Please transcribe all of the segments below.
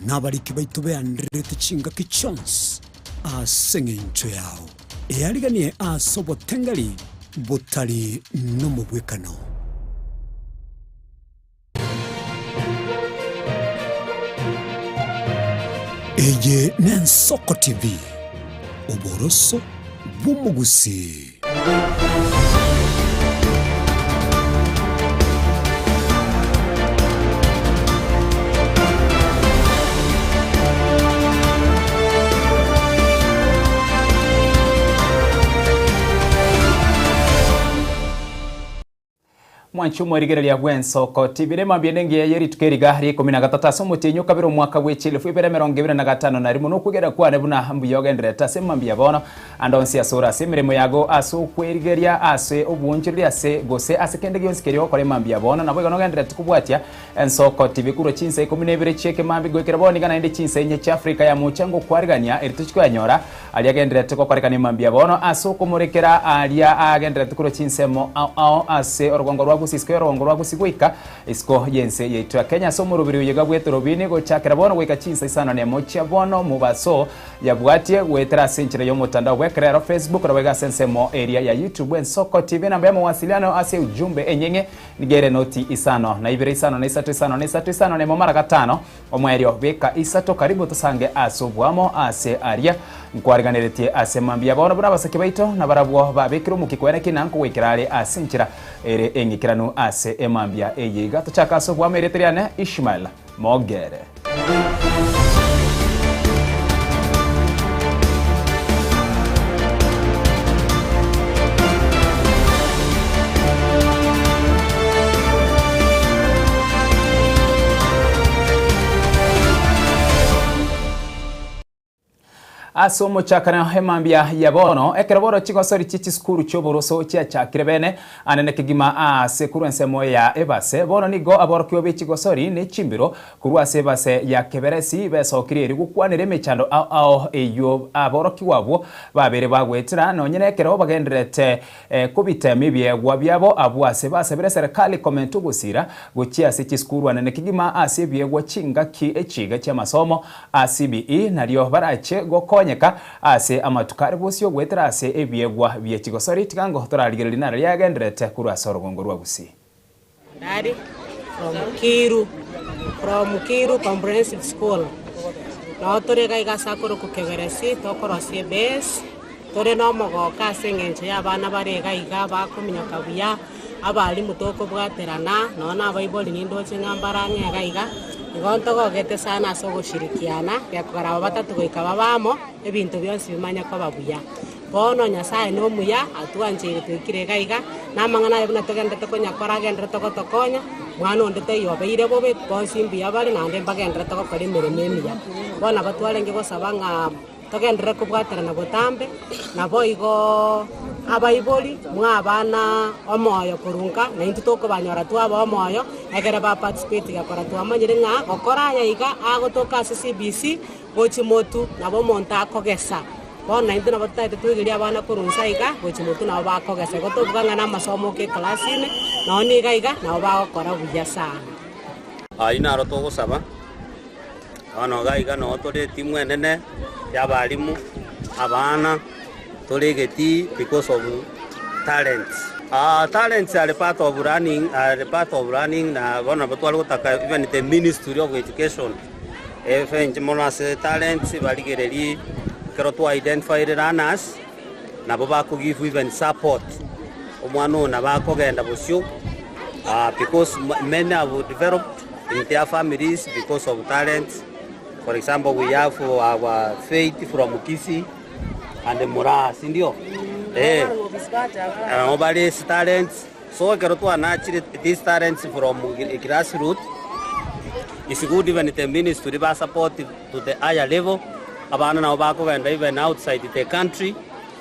Nabariki baito beandererete chingaki chionsi ase engencho yao, eariganie ase obotengeri botari nomobwekano. Eye n'Ensoko TV, oboroso bw'omogusii. Mwanche omwerigereria bw'ensoko tibire mambia nengiya ye rituko eriga ria ikomi na gatato ase omotienyi o kabere omwaka bwe chielfu ibere emerongo ebere na gatano na rimo nokwegera kwane buna mbuya ogendererete ase mambia bono ande onsi ase ore ase emeremo yago ase okwerigeria ase obwoonchoreria ase gose ase kende gionsi keria ogokora emambia bono naboigo nogendererete kobwatia ensoko tibi korwa chinsa ikomi na ibere chi'ekemambia goikera bono iga naende chinsa inye chi'Afrika ya mocha ngokwarigania eri tochikoyanyora Aria agendererete gokorekana emambia bono ase okomorekera aria agendererete korwa chinsemo ao ao ase orogongo rwa Gusii isiko y'orogongo rwa Gusii goika isiko y'ense yaito ya Kenya ase omorobiri oyo iga bw'etorobini gochakera bono goika chinsa isano nemo chia bono mobaso yabwatie goetera ase enchera y'omotandao bw'ekerero Facebook naboigo ase ensemo eria ya YouTube Ensoko TV enamba y'amawasiliano ase ujumbe enyeng'e nigo ere noti isano na ibere isano na isato isano na isato isano nemo mara gatano Omoerio beka isato karibu tosange ase oboamo aase aria nkwariganeretie ase mambia bono buna abasake baito nabarabwo babekire omokia kwene ki na nkogoikera are ase enchera ere eng'ikeranu ase emambia eye iga tochake ase oboamo erieta riane Ishmael Mogere. Ase omochakano emambia ya bono, ekero bono chigosori chie chisukuru chi'oboroso chiachakire bene anene kegima aase korwa ensemo ya ebase, bono nigo aborokigwa be chigosori ne chimbiro korwa ase ebase ya keberesi besokirie erio gokwanera emechando ao ao eyio aborokigwa abwo babere bagoetera nonye nekero bagendererete Kobiteema ebiegwa biabo abwo ase basabire eserekari komenta ogosira gochia ase chisukuru anene kegima ase ebiegwa chingaki echiga chi'amasomo a CBE nario barache gokonyeka ase amatuko are bosio goetera ase ebiegwa bie chigosori tigango torarigererie naro riagendererete korwa ase orogongo rwa Gusii. Ndari from Kiru, from Kiru Comprehensive School. Noo tore iga iga ase akorokwa Keberesi tokorosia ebase, tore na omogoko ase eng'encho ya abana bare iga iga bakominyoka buya, abalimu tokobwaterana, nonye na abaibori nindoche ng'a mbare ang'e iga iga, igo ntogogete sana ase ogoshirikiana, gekogera aba batato goika babe amo, ebinto bionsi bimanye koba buya. Bono Nyasae nomuya, atwancheire toikire iga iga, na amang'ana aye buna togenderete konyakora agenderete gotokonya, mwana onde taiyo obeire bobe, bonsi mbuya bare naende mbagenderete gokora emeremo emiya. Bono nabo twarenge gosaba ng'a togenderere kobwaterana botambe, naboigooo abaibori mwabana omoyo korwa nka, naintwe tokobanyora twabaa omoyo, ekere ba participate gakora twamanyire ng'a gokora aya iga agotoka ase CBC, gochia motu, nabo omonto akogesa. Bono naintwe nabo totaete twegerie abana korwa inse aiga gochia motwe nabo bakogesa. Igo tobuga ng'a namasomo oka eclass ime, nonye niga iga nabo bagokora buya sana. Ayio naro togosaba, bono iga iga noo tore etimu enene ya abalimu, abana, tore egetii because of talents. Talents are part of learning, are part of learning na bono nabo tware gotaka even the ministry of education. Efe inche mono ase talents barigererie ekero twa identified learners nabo bako give even support omwana oyo nabo akogenda bosio because many have developed in their families because of talents for example we have our Faith from Kisii and Moraa sindio? Eh, nabo bare ase talents. So ekero twanachire these talents from grassroot, it's good even the ministry ba support to the higher level, abana nabo bakogenda even outside the country,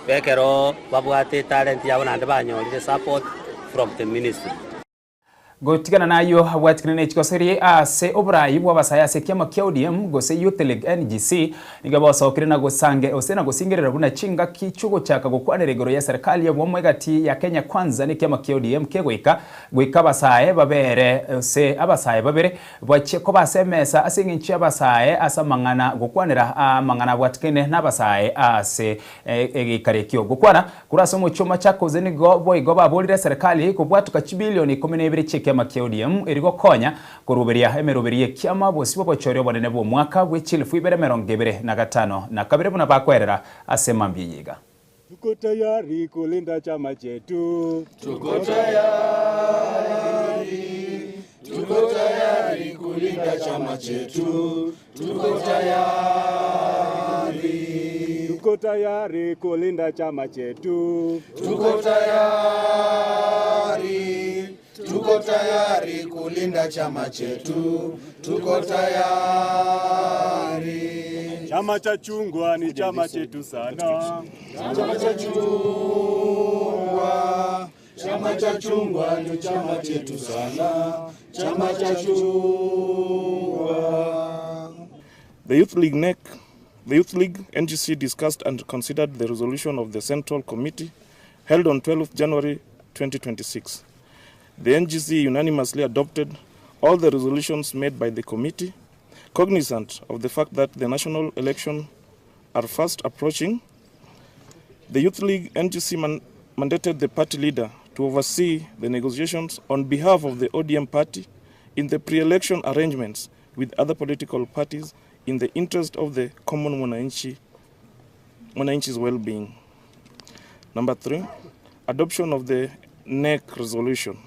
ekero babwate etalent yabo naende banyorire support from the ministry. Gotigana nayio abwatikane ne chigosori ase oboraai bw'abasae ase ekiama kia ODM gose Youth League NGC nigo bosokire na gosange gose na gosingerera buna chingaki chi'ogochaka gokwanera igoro y'eserekari y'obomo egati ya Kenya Kwanza n'ekiama kia ODM kegoika goika abasae babere gose abasae babere bachie koba ase emesa ase eng'encho y'abasae ase amang'ana gokwanera amang'ana abwatikene n'abasae ase egeikaro ekio. Gokwana Korwa ase omochie o Machakos nigo boigo baborire eserekari kobwatoka chibilioni 12 chi'ekiama kia ODM erio gokonya koruberia emeroberi y'ekiama bosio bw'obochori obonene bw'omwaka bwe chilifu ibere emerongo ebere na gatano na kabere buna bakoerera ase mambia eye iga. Tuko tayari kulinda chama chetu. Tuko tayari, tuko tayari kulinda chama chetu. Tuko tayari. Tuko tayari kulinda chama chetu. Tuko tayari. Tuko tayari kulinda chama chetu. Tuko tayari. Chama cha chungwa ni chama chetu sana. Chama cha chungwa. Chama cha chungwa ni chama chetu sana. Chama cha chungwa. The Youth League NEC, the Youth League NGC discussed and considered the resolution of the Central Committee held on 12 January 2026. The NGC unanimously adopted all the resolutions made by the committee, cognizant of the fact that the national election are fast approaching. The Youth League NGC mandated the party leader to oversee the negotiations on behalf of the ODM party in the pre-election arrangements with other political parties in the interest of the common mwananchi's well-being. Number 3, adoption of the NEC resolution.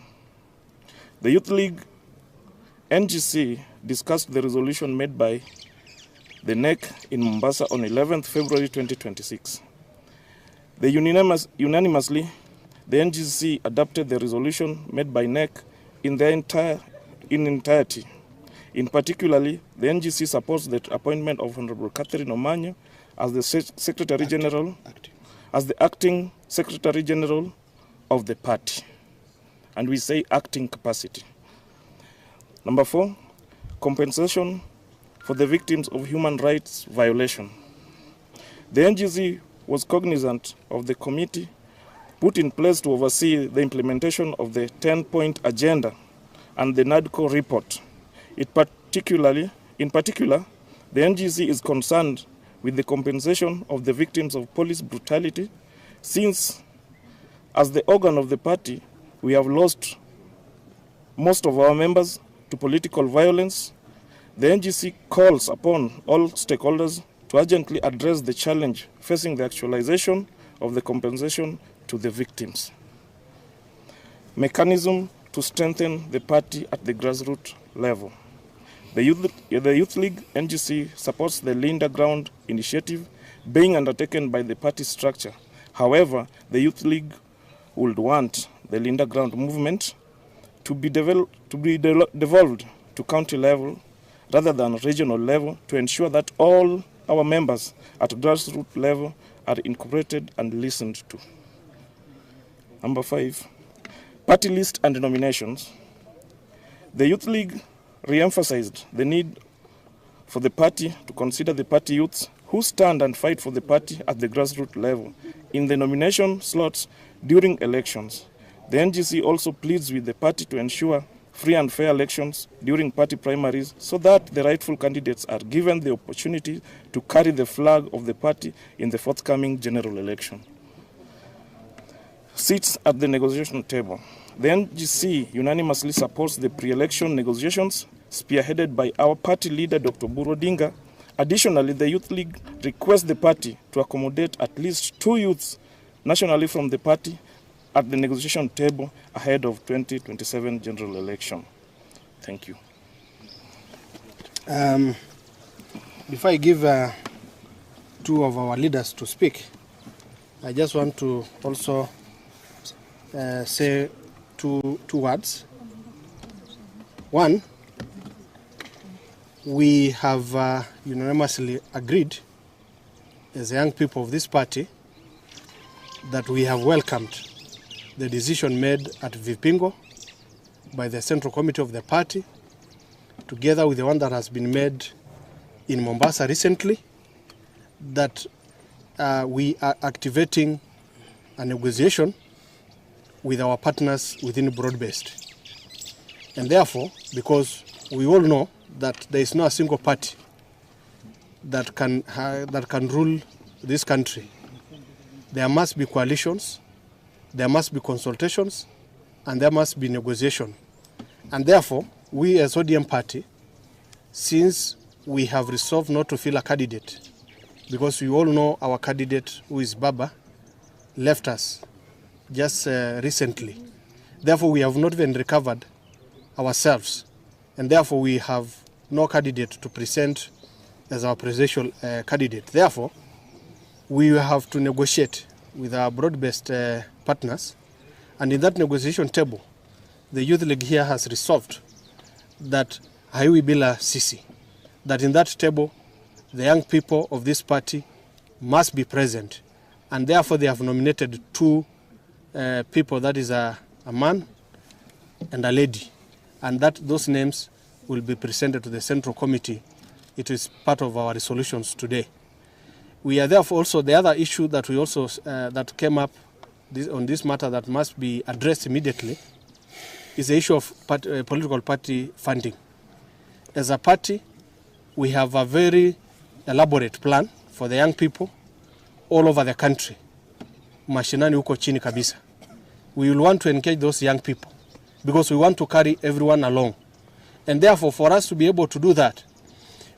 The Youth League NGC discussed the resolution made by the NEC in Mombasa on 11th February 2026. The unanimously, the NGC adopted the resolution made by NEC in their entire, in entirety. In particularly, the NGC supports the appointment of Honorable Catherine Omanyo as the Secretary General, Acting. as the acting Secretary General of the party. And we say acting capacity. Number 4, compensation for the victims of human rights violation. The NGC was cognizant of the committee put in place to oversee the implementation of the 10-point agenda and the NADCO report. In particular, the NGC is concerned with the compensation of the victims of police brutality, since as the organ of the party, we have lost most of our members to political violence. The NGC calls upon all stakeholders to urgently address the challenge facing the actualization of the compensation to the victims. Mechanism to strengthen the party at the grassroots level. The Youth League NGC supports the Linda Ground initiative being undertaken by the party structure. However, the Youth League would want the Linda Ground movement to be, devolved to county level rather than regional level to ensure that all our members at grassroots level are incorporated and listened to. Number 5, party list and nominations. The Youth League re-emphasized the need for the party to consider the party youths who stand and fight for the party at the grassroots level in the nomination slots during elections. The NGC also pleads with the party to ensure free and fair elections during party primaries so that the rightful candidates are given the opportunity to carry the flag of the party in the forthcoming general election. Seats at the negotiation table. The NGC unanimously supports the pre-election negotiations spearheaded by our party leader, Dr. Oburu Odinga. Additionally, the Youth League requests the party to accommodate at least 2 youths nationally from the party at the negotiation table ahead of 2027 general election. Thank you. Before I give 2 of our leaders to speak, I just want to also say two words. One, we have unanimously agreed as young people of this party that we have welcomed the decision made at Vipingo by the Central Committee of the party, together with the one that has been made in Mombasa recently, that we are activating a negotiation with our partners within broad-based. And therefore, because we all know that there is no a single party that can, that can rule this country, there must be coalitions, there must be consultations, and there must be negotiation. And therefore, we as ODM party, since we have resolved not to fill a candidate, because we all know our candidate, who is Baba, left us just recently. Therefore, we have not even recovered ourselves, and therefore we have no candidate to present as our presidential candidate. Therefore, we have to negotiate with our broad-based partners, and in that negotiation table, the Youth League here has resolved that haiwi bila sisi, that in that table, the young people of this party must be present, and therefore they have nominated two people, that is a man and a lady, and that those names will be presented to the Central Committee. It is part of our resolutions today. We are therefore also, the other issue that we also, that came up this, on this matter that must be addressed immediately is the issue of political party funding. As a party, we have a very elaborate plan for the young people all over the country. Mashinani huko chini kabisa. We will want to engage those young people because we want to carry everyone along. And therefore, for us to be able to do that,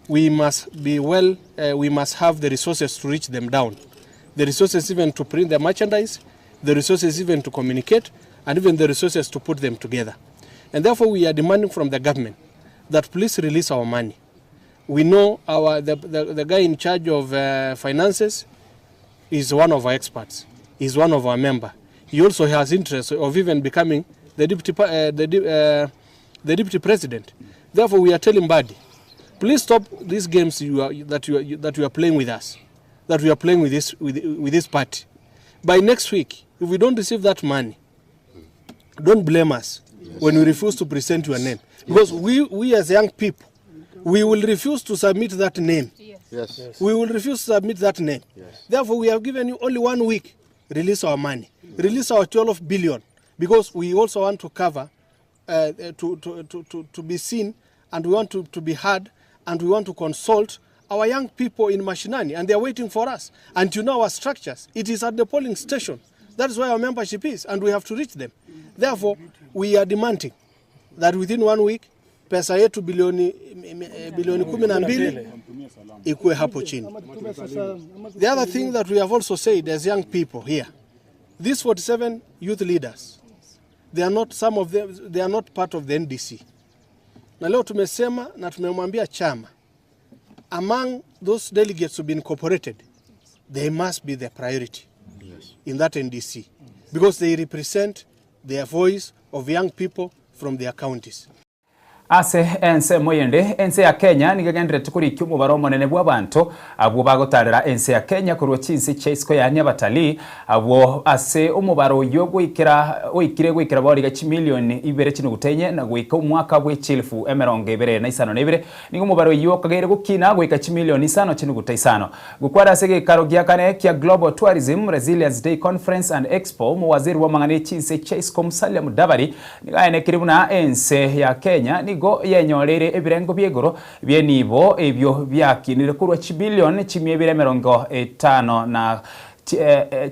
we must be well, we must have the resources to reach them down. The resources even to print the merchandise, the resources even to communicate, and even the resources to put them together. And therefore, we are demanding from the government that please release our money. We know the guy in charge of finances is one of our experts. He's one of our members. He also has interest of even becoming the deputy president. Therefore, we are telling Mbadi, please stop these games that you are playing with us, that we are playing with this party. By next week, if we don't receive that money, don't blame us when we refuse to present your name. Because we as young people, we will refuse to submit that name. We will refuse to submit that name. Therefore, we have given you only 1 week. Release our money. Release our 12 billion. Because we also want to cover, to be seen, and we want to be heard, and we want to consult our young people in Mashinani, and they are waiting for us. And to know our structures, it is at the polling station. That is where our membership is, and we have to reach them. Therefore, we are demanding that within 1 week, pesa yetu bilioni 12 ikuwe hapo chini. The other thing that we have also said as young people here, these 47 youth leaders, they are not, some of them, they are not part of the NDC. Na leo tumesema na tumemwambia chama, among those delegates who have been incorporated, they must be the priority in that NDC, because they represent their voice of young people from their counties. Ase ense moyende ense ya Kenya nigegenderete kurikia omobaro omonene bwa abanto abwo bagotarera ense ya Kenya korwa chinse chia isiko yaani abatalii abwo ase omobaro oyo goikera oikire goikera boriga chimilioni ibere chinuguta enye na goika omwaka bwa chielfu emerongo ibere na isano na ibere nigo omobaro oyo okageire gokina goika chimilioni isano chinuguta isano gokwara ase gekaro gia kane kia Global Tourism Resilience Day Conference and Expo omowaziri wa mang'ana chinse chia isiko Musalia Mudavadi nigaenekire buna ense ya Kenya nigo yenyorere ebirengo by'igoro byenibo ebyo byakinire kurwa chibilion chimia ibere mirongo etano na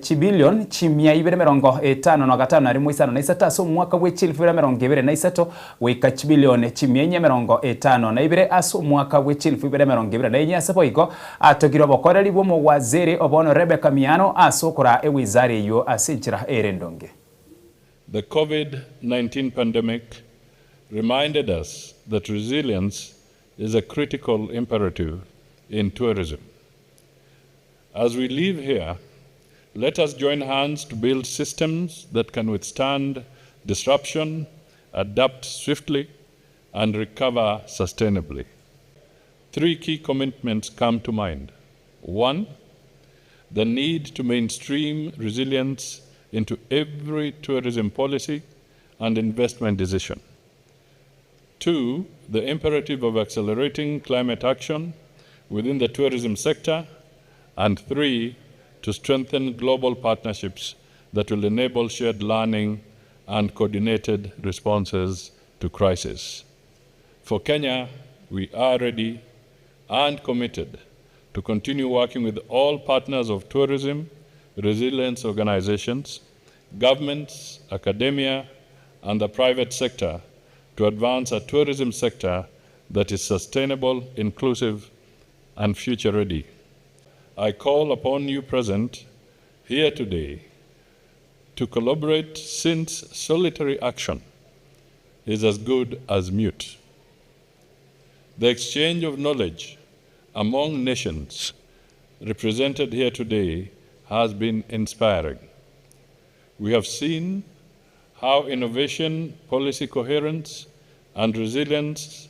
chibilion chimia ibere mirongo etano na gatano na rimwe isano na isato ase omwaka bwa chielfu ibere mirongo ibere na isato goika chibilion chimia enye mirongo etano na ibere ase omwaka bwa chielfu ibere mirongo ibere na enye ase boigo atogire obokoreri bwa omowaziri obono Rebecca Miano ase okora ewizara eyo ase enchera ere endonge. The COVID-19 pandemic reminded us that resilience is a critical imperative in tourism. As we leave here, let us join hands to build systems that can withstand disruption, adapt swiftly, and recover sustainably. Three key commitments come to mind. 1, the need to mainstream resilience into every tourism policy and investment decision. Two, the imperative of accelerating climate action within the tourism sector. And three, to strengthen global partnerships that will enable shared learning and coordinated responses to crisis. For Kenya, we are ready and committed to continue working with all partners of tourism, resilience organizations, governments, academia, and the private sector to advance a tourism sector that is sustainable, inclusive, and future ready. I call upon you present here today to collaborate since solitary action is as good as mute. The exchange of knowledge among nations represented here today has been inspiring. We have seen how innovation, policy coherence, and resilience,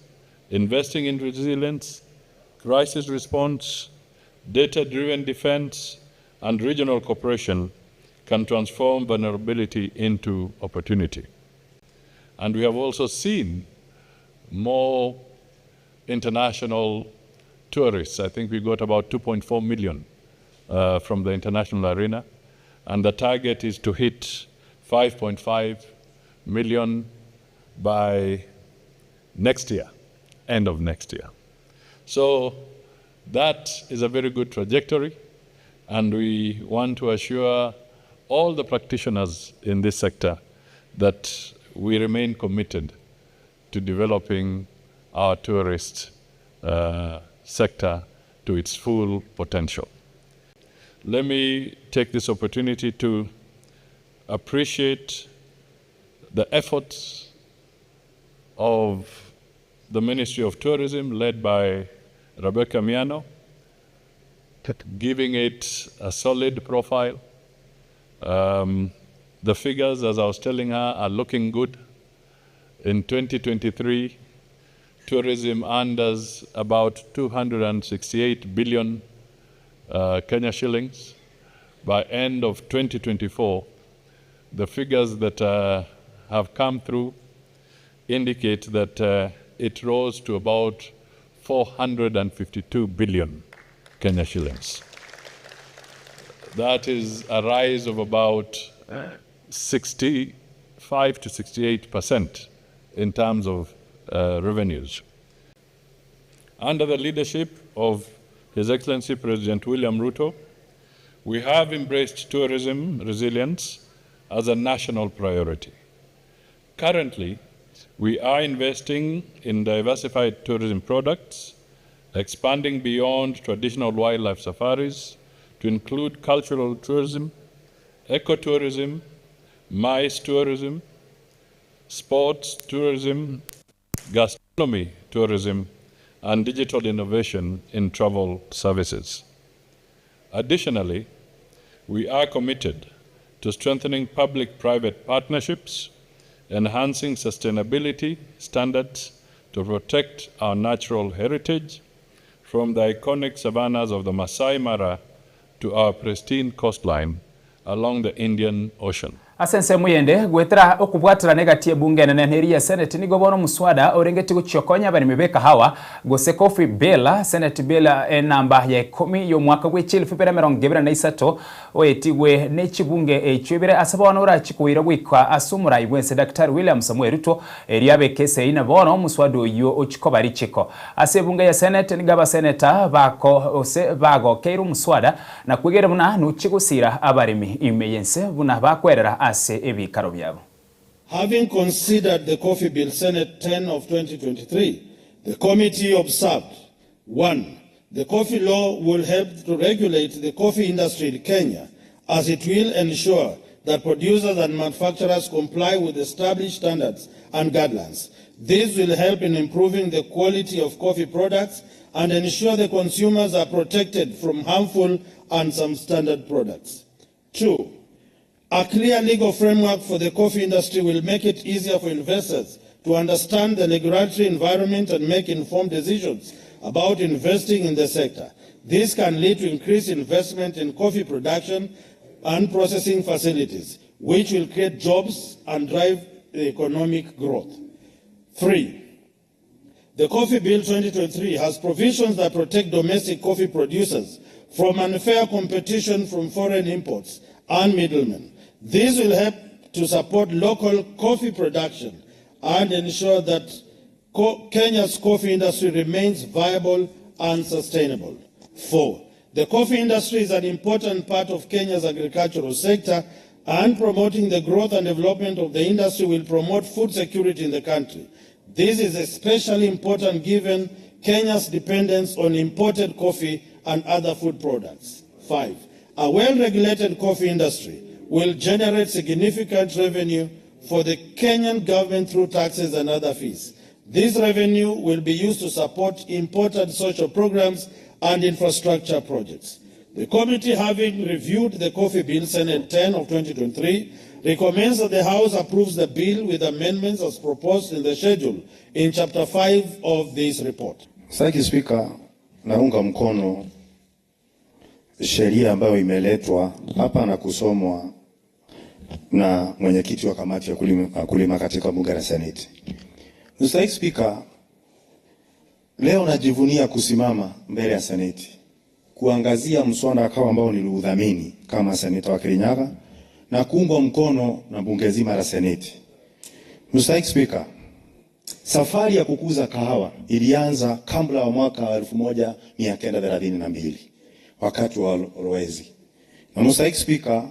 investing in resilience, crisis response, data driven defense, and regional cooperation can transform vulnerability into opportunity. And we have also seen more international tourists. I think we got about 2.4 million uh, from the international arena. And the target is to hit 5.5 million by next year, end of next year. So that is a very good trajectory, and we want to assure all the practitioners in this sector that we remain committed to developing our tourist uh, sector to its full potential. Let me take this opportunity to appreciate the efforts of the Ministry of Tourism, led by Rebecca Miano, giving it a solid profile. Um, the figures, as I was telling her, are looking good. In 2023, tourism earned us about 268 billion uh, Kenya shillings. By end of 2024, the figures that uh, have come through indicate that uh, it rose to about 452 billion Kenya shillings. That is a rise of about 65 to 68 percent in terms of uh, revenues. Under the leadership of His Excellency President William Ruto, we have embraced tourism resilience as a national priority. Currently, we are investing in diversified tourism products, expanding beyond traditional wildlife safaris to include cultural tourism, ecotourism, mice tourism, sports tourism, gastronomy tourism, and digital innovation in travel services. Additionally, we are committed to strengthening public private partnerships, enhancing sustainability standards to protect our natural heritage from the iconic savannas of the Masai Mara to our pristine coastline along the Indian Ocean. Ase ensemo eyende, goetera okobwaterana egati y'ebunge enene na eria ya Senate nigo bono omoswada orengetie gochia konya abaremi b'ekahawa gose Coffee Bill, Senate Bill enamba ya ikomi y'omwaka bwe chielfu ibere emerongo ebere na isato oetigwe ne chibunge echio ibere ase bono orachie koira goika ase omorai bwense Daktari William Samoei Ruto erio abeke esegi na bono omoswada oyio ochie koba richiko. Ase ebunge ya Senate nigo abaseneta bako gose bagokeire omoswada na kwegera buna nochie gosira abaremi ime y'ense buna bakwerera ase ebikaro biabo. Having considered the Coffee Bill Senate 10 of 2023, the committee observed 1. The coffee law will help to regulate the coffee industry in Kenya as it will ensure that producers and manufacturers comply with established standards and guidelines. This will help in improving the quality of coffee products and ensure the consumers are protected from harmful and substandard products. 2. A clear legal framework for the coffee industry will make it easier for investors to understand the regulatory environment and make informed decisions about investing in the sector. This can lead to increased investment in coffee production and processing facilities, which will create jobs and drive economic growth. 3. The Coffee Bill 2023 has provisions that protect domestic coffee producers from unfair competition from foreign imports and middlemen. This will help to support local coffee production and ensure that Kenya's coffee industry remains viable and sustainable. 4. The coffee industry is an important part of Kenya's agricultural sector, and promoting the growth and development of the industry will promote food security in the country. This is especially important given Kenya's dependence on imported coffee and other food products. 5. A well-regulated coffee industry will generate significant revenue for the Kenyan government through taxes and other fees. This revenue will be used to support important social programs and infrastructure projects. The committee, having reviewed the Coffee Bill, Senate 10 of 2023, recommends that the House approves the bill with amendments as proposed in the schedule in Chapter 5 of this report. Mstahiki Spika, naunga mkono sheria ambayo imeletwa hapa na kusomwa na mwenyekiti wa kamati ya kulima katika bunge la Seneti. Mstahiki Spika, leo najivunia kusimama mbele ya Seneti kuangazia mswada wa kahawa ambao niliudhamini kama seneta wa Kirinyaga na kuungwa mkono na bunge zima la Seneti. Mstahiki Spika, safari ya kukuza kahawa ilianza kabla wa mwaka wa 1932 wakati wa Olowezi. Na Mstahiki Spika,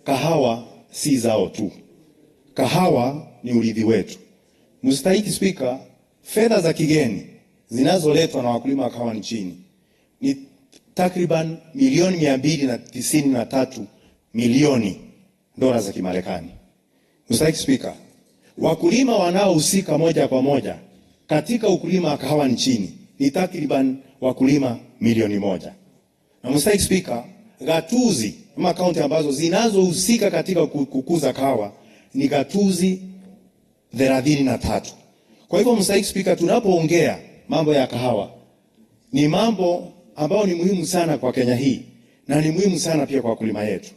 kahawa si zao tu. Kahawa ni urithi wetu. Mstahiki Spika, fedha za kigeni zinazoletwa na wakulima wa kahawa nchini ni takriban milioni 293 milioni dola za Kimarekani. Mstahiki Spika, wakulima wanaohusika moja kwa moja katika ukulima wa kahawa nchini ni takriban wakulima milioni 1. Na Mstahiki Spika, gatuzi ama kaunti ambazo zinazohusika katika kukuza kahawa ni gatuzi 33. Kwa hivyo Mstahiki Spika, tunapoongea mambo ya kahawa ni mambo ambayo ni muhimu sana kwa Kenya hii na ni muhimu sana pia kwa wakulima yetu.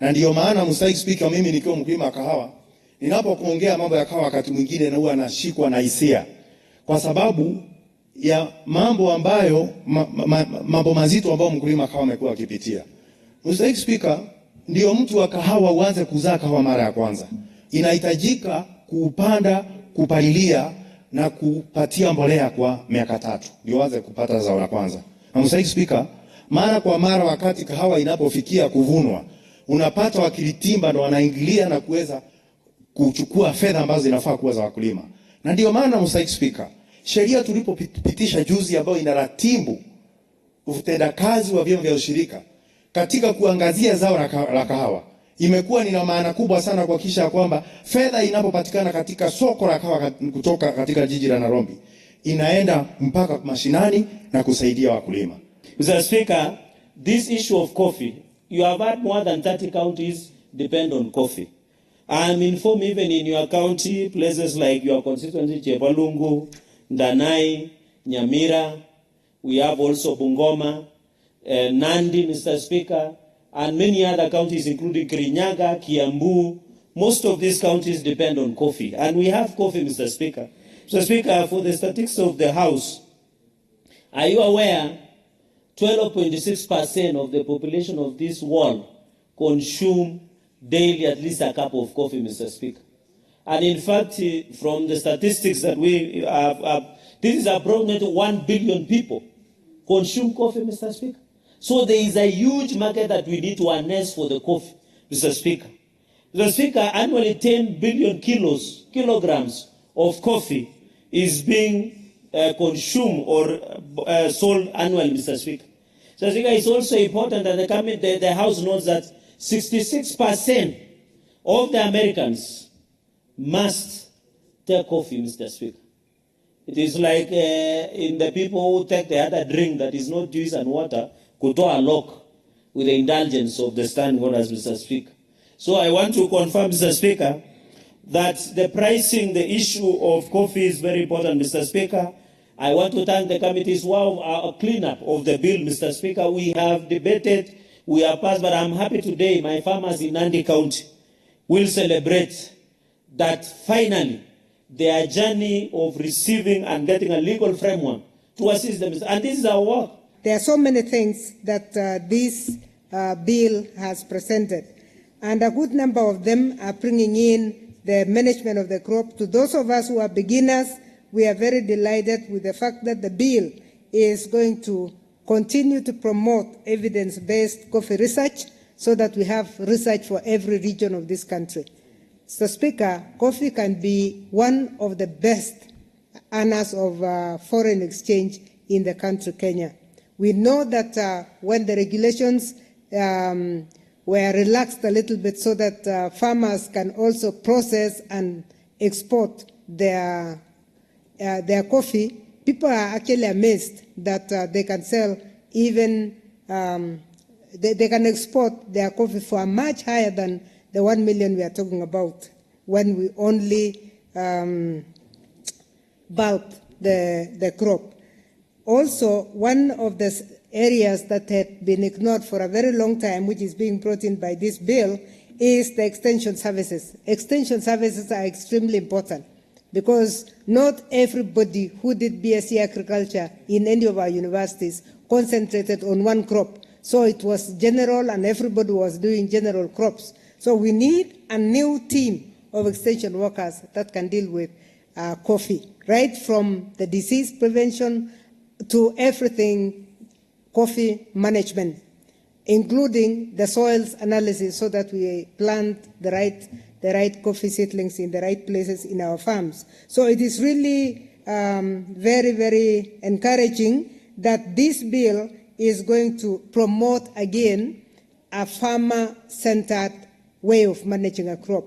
Na ndiyo maana Mstahiki Spika, mimi nikiwa mkulima wa kahawa, ninapokuongea mambo ya kahawa wakati mwingine na huwa nashikwa na hisia kwa sababu ya mambo ambayo mambo mazito ambayo mkulima kahawa amekuwa akipitia. Mstahiki Spika, ndio mtu wa kahawa uanze kuzaa kahawa mara ya kwanza, inahitajika kuupanda, kupalilia na kupatia mbolea kwa miaka 3 ndio uanze kupata zao la kwanza. Na Mstahiki Spika, mara kwa mara wakati kahawa inapofikia kuvunwa, unapata wakilitimba ndo wanaingilia na kuweza kuchukua fedha ambazo zinafaa kuwa za wakulima. Na ndio maana Mstahiki Spika, sheria tulipopitisha juzi ambayo inaratibu utendakazi wa vyama vya ushirika katika kuangazia zao la kahawa imekuwa ni na maana kubwa sana kuhakikisha kwamba fedha inapopatikana katika soko la kahawa kutoka katika jiji la Nairobi inaenda mpaka mashinani na kusaidia wakulima. Mr. Speaker, this issue of coffee, you have had more than 30 counties depend on coffee. I am informed even in your county, places like your constituency, Chepalungu, Ndanai, Nyamira, we have also Bungoma, Nandi, Mr. Speaker, and many other counties including Kirinyaga, Kiambu. Most of these counties depend on coffee, and we have coffee, Mr. Speaker. Mr. Speaker, for the statistics of the House, are you aware 12.6% of the population of this world consume daily at least a cup of coffee, Mr. Speaker? And in fact, from the statistics that we have, this is approximately 1 billion people consume coffee, Mr. Speaker. So there is a huge market that we need to harness for the coffee, Mr. Speaker. Mr. Speaker, annually 10 billion kilograms of coffee is being consumed or sold annually, Mr. Speaker. Mr. Speaker, it's also important that the House knows that 66% of the Americans must take coffee, Mr. Speaker. It is like in the people who take the other drink that is not juice and water, kutoa lock with the indulgence of the standing orders, Mr. Speaker. So I want to confirm, Mr. Speaker, that the pricing, the issue of coffee is very important, Mr. Speaker. I want to thank the committees who have a cleanup of the bill, Mr. Speaker. We have debated, we have passed, but I'm happy today my farmers in Nandi County will celebrate that finally their journey of receiving and getting a legal framework to assist them. And this is our work. There are so many things that this bill has presented, and a good number of them are bringing in the management of the crop. To those of us who are beginners, we are very delighted with the fact that the bill is going to continue to promote evidence-based coffee research so that we have research for every region of this country. Mr. Speaker, coffee can be one of the best earners of foreign exchange in the country, Kenya. We know that when the regulations were relaxed a little bit so that farmers can also process and export their coffee, people are actually amazed that they can sell even, they can export their coffee for much higher than the 1 million we are talking about when we only bulk the crop. Also, one of the areas that had been ignored for a very long time, which is being brought in by this bill, is the extension services. Extension services are extremely important because not everybody who did BSc agriculture in any of our universities concentrated on one crop. So it was general and everybody was doing general crops. So we need a new team of extension workers that can deal with coffee, right from the disease prevention to everything coffee management, including the soils analysis so that we plant the right coffee seedlings in the right places in our farms. So it is really very, very encouraging that this bill is going to promote again a farmer-centered way of managing a crop,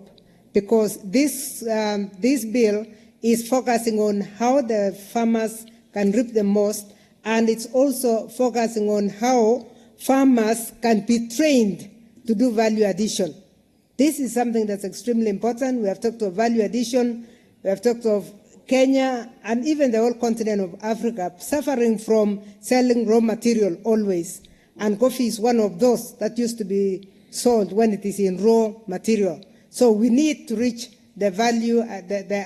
because this bill is focusing on how the farmers can reap the most, and it's also focusing on how farmers can be trained to do value addition. This is something that's extremely important. We have talked of value addition, we have talked of Kenya and even the whole continent of Africa suffering from selling raw material always. And coffee is one of those that used to be sold when it is in raw material. So we need to reach the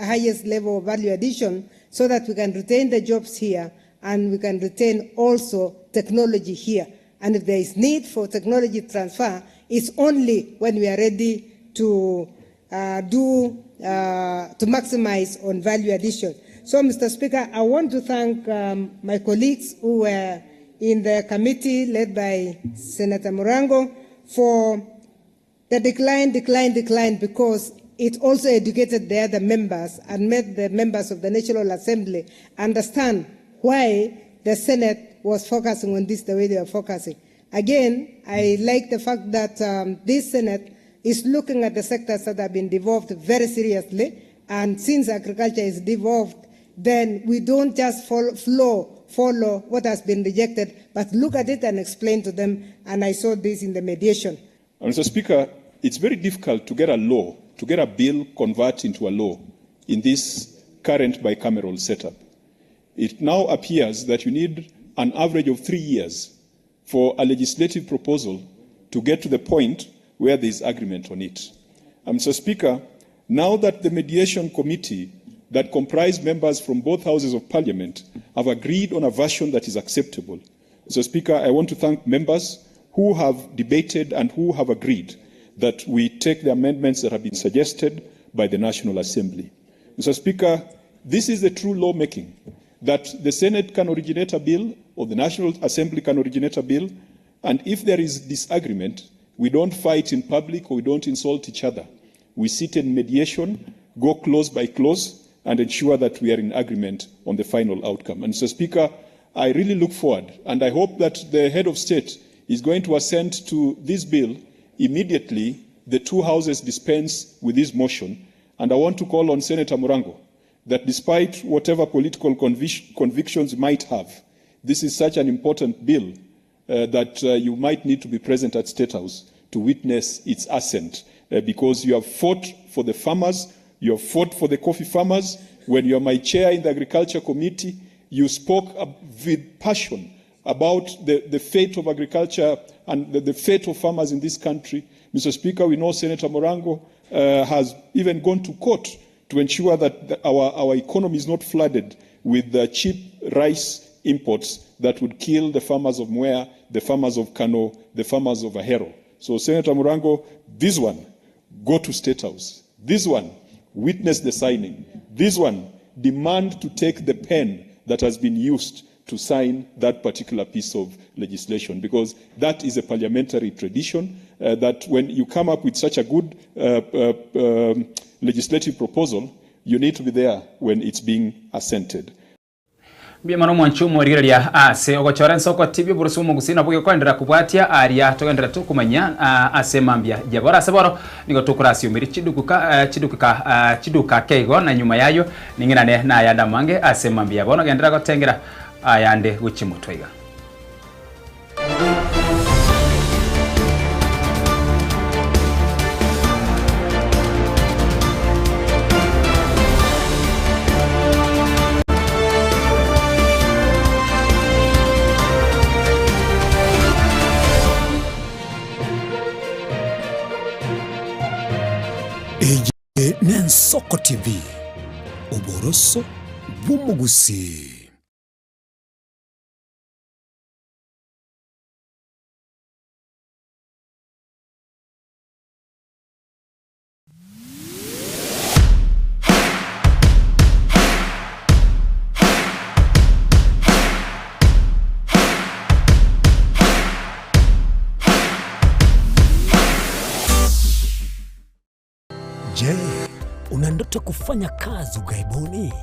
highest level of value addition so that we can retain the jobs here and we can retain also technology here. And if there is need for technology transfer, it's only when we are ready to maximize on value addition. So, Mr. Speaker, I want to thank my colleagues who were in the committee led by Senator Murango for the decline, decline, decline, because it also educated the other members and made the members of the National Assembly understand why the Senate was focusing on this the way they were focusing. Again, I like the fact that this Senate is looking at the sectors that have been devolved very seriously, and since agriculture is devolved, then we don't just follow what has been rejected, but look at it and explain to them, and I saw this in the mediation. Mr. Speaker, it's very difficult to get a law, to get a bill converted into a law in this current bicameral setup. It now appears that you need an average of 3 years for a legislative proposal to get to the point where there is agreement on it. Mr. Speaker, now that the mediation committee that comprised members from both houses of parliament have agreed on a version that is acceptable, Mr. Speaker, I want to thank members who have debated and who have agreed that we take the amendments that have been suggested by the National Assembly. Mr. Speaker, this is the true lawmaking, that the Senate can originate a bill or the National Assembly can originate a bill, and if there is disagreement, we don't fight in public or we don't insult each other. We sit in mediation, go clause by clause, and ensure that we are in agreement on the final outcome. And Mr. Speaker, I really look forward, and I hope that the head of state is going to assent to this bill immediately the two houses dispense with this motion. And I want to call on Senator Murango that despite whatever political convictions you might have, this is such an important bill that you might need to be present at State House to witness its assent, because you have fought for the farmers, you have fought for the coffee farmers. When you are my chair in the Agriculture Committee, you spoke with passion about the fate of agriculture and the fate of farmers in this country. Mr. Speaker, we know Senator Murango has even gone to court to ensure that the, our, our economy is not flooded with the cheap rice imports that would kill the farmers of Mwea, the farmers of Kano, the farmers of Ahero. So, Senator Murango, this one, go to State House. This one, witness the signing. This one, demand to take the pen that has been used to sign that particular piece of legislation, because that is a parliamentary tradition that when you come up with such a good legislative proposal, you need to be there when it's being assented. Mbuya mono omwanchi omorigereria ase ogochora ensoko tibia oborusu bw'omogusii nabwo gekoenderera kobwatia aria togenderere tokomanya ase mambia yaboro ase boro nigo tokorasiomeri chidukuka chidukuka chiduka ake igo na nyuma yayio ning'inane nayande amange ase mambia bono genderera gotengera ayande gochia motwe iga. Eye n'Ensoko TV, oboroso bw'omogusii. Je, una ndoto kufanya kazi ughaibuni?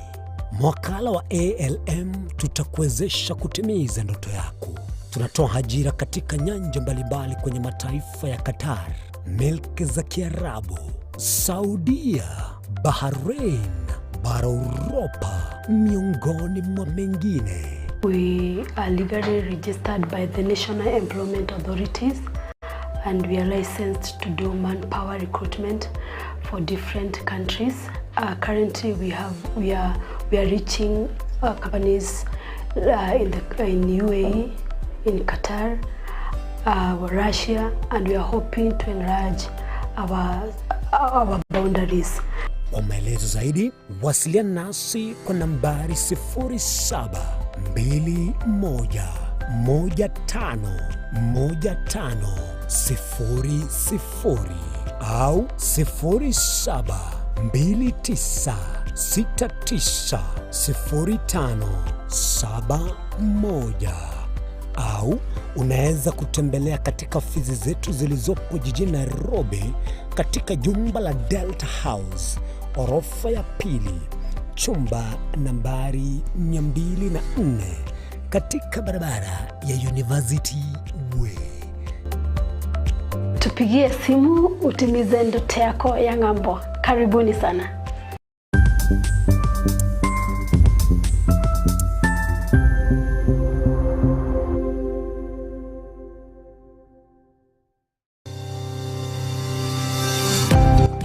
Mwakala wa ALM tutakuwezesha kutimiza ndoto yako. Tunatoa ajira katika nyanja mbalimbali kwenye mataifa ya Qatar, milki za Kiarabu, Saudia, Bahrain, bara Uropa, miongoni mwa mengine. We are legally registered by the National Employment Authorities and we are licensed to do manpower recruitment for different countries. Currently we have we are we are reaching companies in the in UAE, in Qatar, Russia, and we are hoping to enlarge our our boundaries. Kwa maelezo zaidi wasiliana nasi kwa nambari 0721151500 au 0729690571 au unaweza kutembelea katika ofisi zetu zilizopo jijini Nairobi katika jumba la Delta House orofa ya pili chumba nambari 204 katika barabara ya University Way. Tupigie simu utimize ndoto yako ya ng'ambo. Karibuni sana.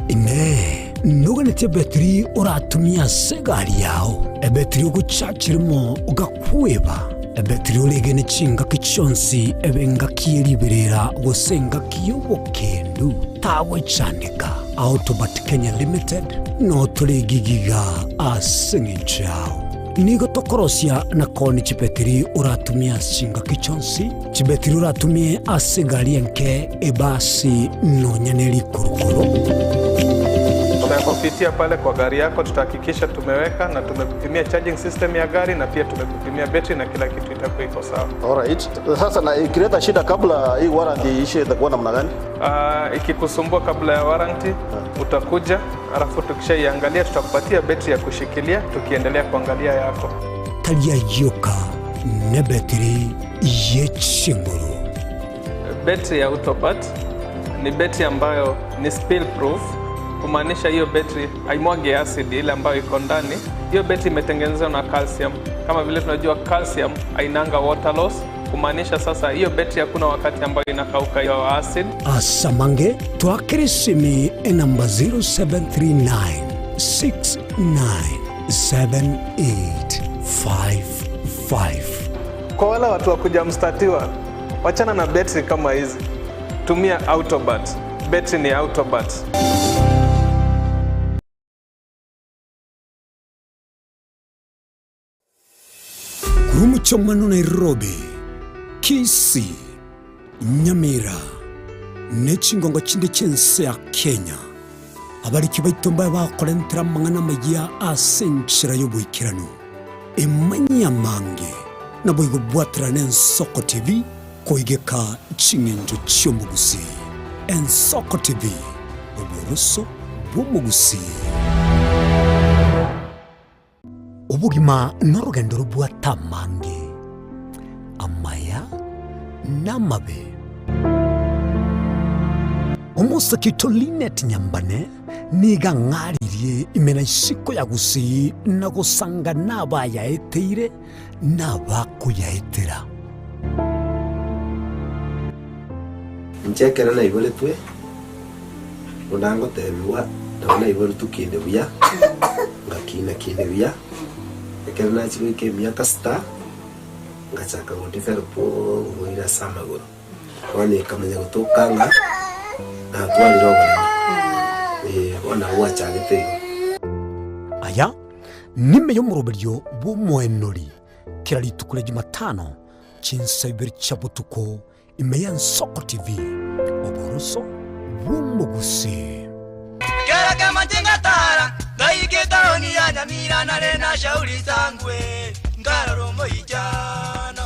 Inee, noganetie ebetiri oratumie ase egari yao, ebetiri ogochachirimo ogakweba, ebetiri oregene chingaki chionsi ebe engaki ye riberera gose engaki y'obokendu? Tagwechandeka, Autobat Kenya Limited notore gigiga ase eng'encho yao. Nigo tokorosia na koni chibetiri oratumie ase chingaki chionsi, chibetiri oratumie ase egari enke, ebasi, nonya ne rikorokoro. Tutakupitia pale kwa gari yako, tutahakikisha tumeweka na tumekupimia charging system ya gari na pia tumekupimia betri na kila kitu itakuwa iko sawa. Alright. Sasa na ikileta shida kabla hii warranty iishe itakuwa namna gani? Ikikusumbua kabla ya warranty utakuja, alafu tukishaiangalia tutakupatia betri ya kushikilia tukiendelea kuangalia yako. Taria yoka ne betiri ye chinguru. Betri ya Autobat ni betri ambayo ni spill proof, kumaanisha hiyo betri haimwagi acid ile ambayo iko ndani. Hiyo betri imetengenezwa na calcium. Kama vile tunajua calcium hainanga water loss, kumaanisha sasa hiyo betri hakuna wakati ambayo inakauka hiyo acid. Asamange twakere simi enamba 0739 697855. Kwa wale watu wa kuja mstatiwa, wachana na betri kama hizi, tumia Autobat. Betri ni Autobat. Gochia omwana o Nairobi, Kisii, Nyamira, ne chingongo chinde chi'ense ya Kenya. Abariki baito mbabe bakorentera amang'ana amayia ase enchera y'oboikeranu. Emanyie amange, naboigo bwaterane Ensoko TV koigeka ching'encho chi'omogusii. Ensoko TV, oboroso bw'omogusii. Obogima norogendo robwate amange, amaya na amabe. Omosake oito Linet Nyambane nigo ang'aririe ime na isiko ya Gusii na gosanga nabayaeteire na abakoyaetera. Inche ekero naiboretwe, buna ngotebigwa, nabo naiboretwe kinde buya, ngakina kinde buya, ekero nachia goika emiaka sita, ngachaka go develop oborwaire ase amagoro. Bono ekamanya gotoka ng'a natwarire oboremo, eh, bono nabo gwachagete igo. Aya nime y'omoroberio bw'omoenori kera rituko ria Jumatano chinsa ibere chia botuko ime y'Ensoko TV, oboroso bw'omogusii. Kera kemanche ngatara, ngaika etaoni ya Nyamira nare na Shauri Sangwe, nkarora omoichano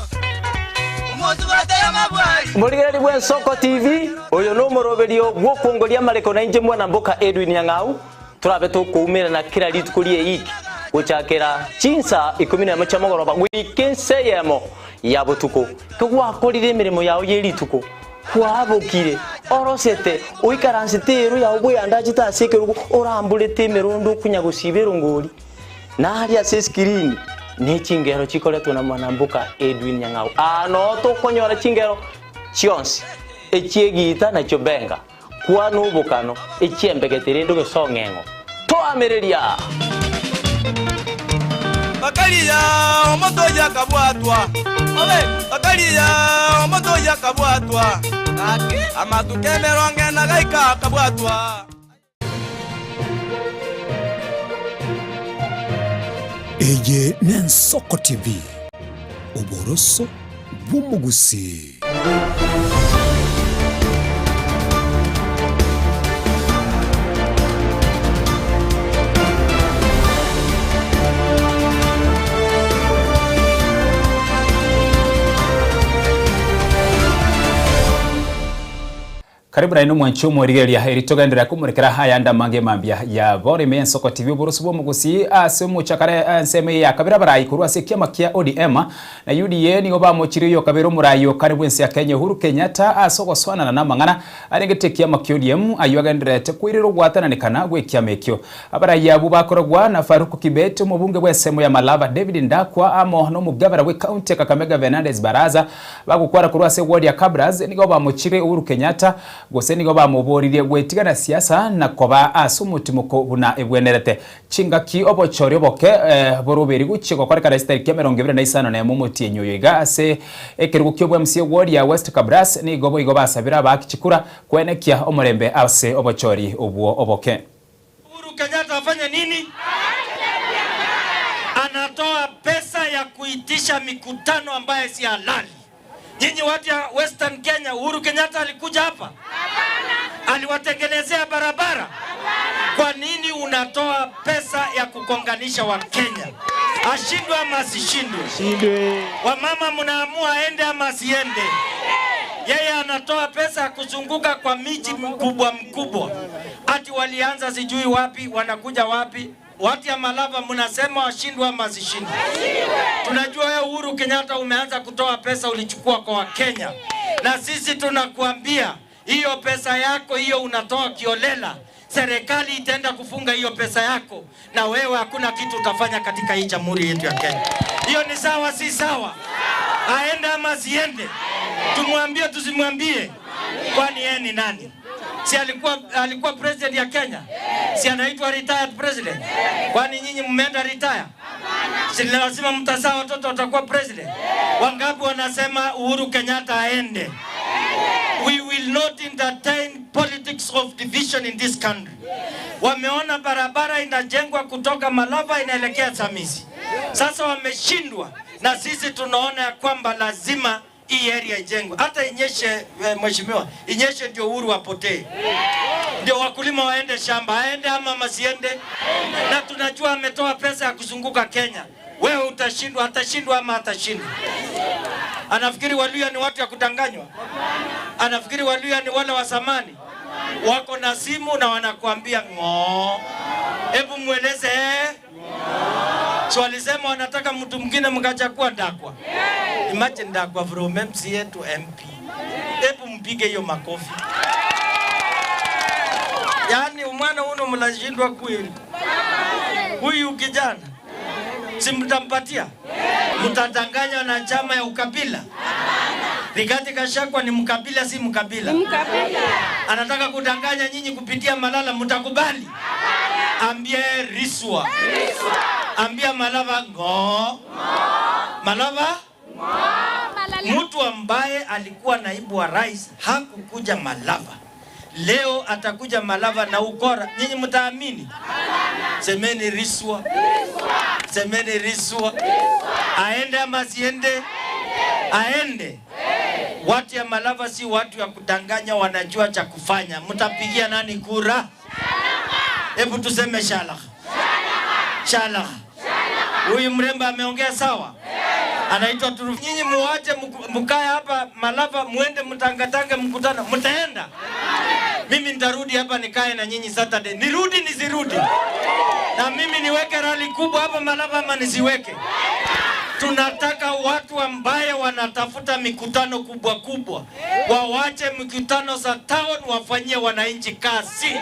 omosubate y'amabwari. Morigereria bw'Ensoko TV, oyo nomoroberio bw'okwongoria amareko nainche mwana mboka Edwin Nyang'au, Torabe tokoumerana kera rituko ri'eiki, gochakera chinsa ikomi nemo chia mogoroba goika ensa eyemo ya botuko. Kegwakorire emeremo yao ye rituko, kwabokire, orosete, oikaransete eero yao bweandachete ase ekerogo, oramborete emerondo okonya gosiba erongori, na aria ase esikirini ne chingero chikoretwe na mwanamboka Edwin Nyang'au. Aa noo tokonyora chingero chionsi, echi'egiita na chiobenga. Kwana obokano, echiembegete rende ogesong'eng'o. Toamereria! Bakaria omonto oyio akabwatwa, bakaria omonto oyio akabwatwa, amatuko emerongo ena gaika akabwatwa. Eye n'Ensoko TV, oboroso bw'omogusii. Karibu naende omwanchi omorigereria eri togenderera komorekera ayande amange mambia ya bono ime y'ensoko TV oboroso bw'omogusii ase omochakare ensemo eye ya kabere abarai korwa ase ekiama kia ODM na UDA nigo bamochirie oyokabere omorai o kare bw'ense ya Kenya Uhuru Kenyatta ase ogosoanana namang'ana arengete ekiama kia ODM ayio agendererete koirera ogwatananekana gw'ekiama ekio. Abarai abwo bakoragwa na Farouk Kibet omobunge bw'ensemo ya Malava David Ndakwa amo nomogabera bw'ecounty ya Kakamega Fernandes Barasa Bagokwana korwa ase ewodi ya Kabras, nigo bamochire Uhuru Kenyatta, gose nigo bamoboririe gwetigana siasa na koba ase omotimoko buna ebwenerete. Chingaki obochori oboke boroberi gochia gokorekana chitariki 25 omotienyi oyo iga ase ekerogo ki'obwa MC ewodi ya West Kabras nigo boigo basabire abaaki chikura koenekia omorembe ase obochori obwo oboke. Uhuru Kenyatta afanye nini? Anatoa pesa ya kuitisha mikutano ambaye si halali. Nyinyi watu ya Western Kenya, Uhuru Kenyatta alikuja hapa? Aliwatengenezea barabara? Kwa nini unatoa pesa ya kukonganisha Wakenya? Ashindwe ama asishindwe? Wamama mnaamua aende ama asiende? Yeye anatoa pesa ya kuzunguka kwa miji mkubwa mkubwa, ati walianza sijui wapi, wanakuja wapi. Watu ya Malava mnasema washindwe ama wasishindwe? Tunajua wewe Uhuru Kenyatta umeanza kutoa pesa ulichukua kwa Wakenya, na sisi tunakuambia hiyo pesa yako hiyo unatoa kiolela, serikali itaenda kufunga hiyo pesa yako, na wewe hakuna kitu utafanya katika hii jamhuri yetu ya Kenya. Hiyo ni sawa, si sawa? Aende ama asiende? Tumwambie tusimwambie? Kwani yeye ni nani? Si alikuwa, alikuwa president ya Kenya? Si anaitwa retired president? Kwani nyinyi mmeenda retire? Si lazima mtazaa watoto watakuwa president? Wangapi wanasema Uhuru Kenyatta aende? We will not entertain politics of division in this country. Wameona barabara inajengwa kutoka Malava inaelekea Samizi. Sasa wameshindwa. Na sisi tunaona ya kwamba lazima hii area ijengwe, hata inyeshe eh, mheshimiwa, inyeshe ndio Uhuru apotee, ndio wakulima waende shamba, aende ama masiende. Na tunajua ametoa pesa ya kuzunguka Kenya. Wewe utashindwa, atashindwa ama atashindwa? Anafikiri Waluya ni watu ya kudanganywa? Anafikiri Waluya ni wale wa zamani wako na simu na wanakuambia ng'oo? Hebu mweleze eh? So walisema wanataka mtu mwingine mkachagua Ndakwa. Imagine Ndakwa from MCA to MP. Hebu mpige hiyo makofi. Yaani umwana uno mnashindwa kweli. Huyu kijana si mtampatia? Mtadanganywa na chama ya ukabila? Rigathi Gachagua ni mkabila, si mkabila? Anataka kudanganya nyinyi kupitia Malala, mtakubali? Ambie Riswa, ambia Malava ng'o, Malava mtu ambaye alikuwa naibu wa rais hakukuja Malava, leo atakuja Malava na ukora. Nyinyi mtaamini? Semeni Riswa, semeni Riswa. Aende ama asiende? Aende. Watu ya Malava si watu ya kudanganya, wanajua cha kufanya. Mtapigia nani kura? Hebu tuseme shalakh, shalakh. Huyu mrembo ameongea sawa, anaitwa Turu. Nyinyi muache mkae hapa Malava, muende mtangatange mkutano, mtaenda. Mimi nitarudi hapa nikae na nyinyi Saturday, nirudi nisirudi? Na mimi niweke rali kubwa hapa Malava ama nisiweke? Tunataka watu ambaye wanatafuta mikutano kubwa kubwa wawache mikutano za town, wafanyie wananchi kazi.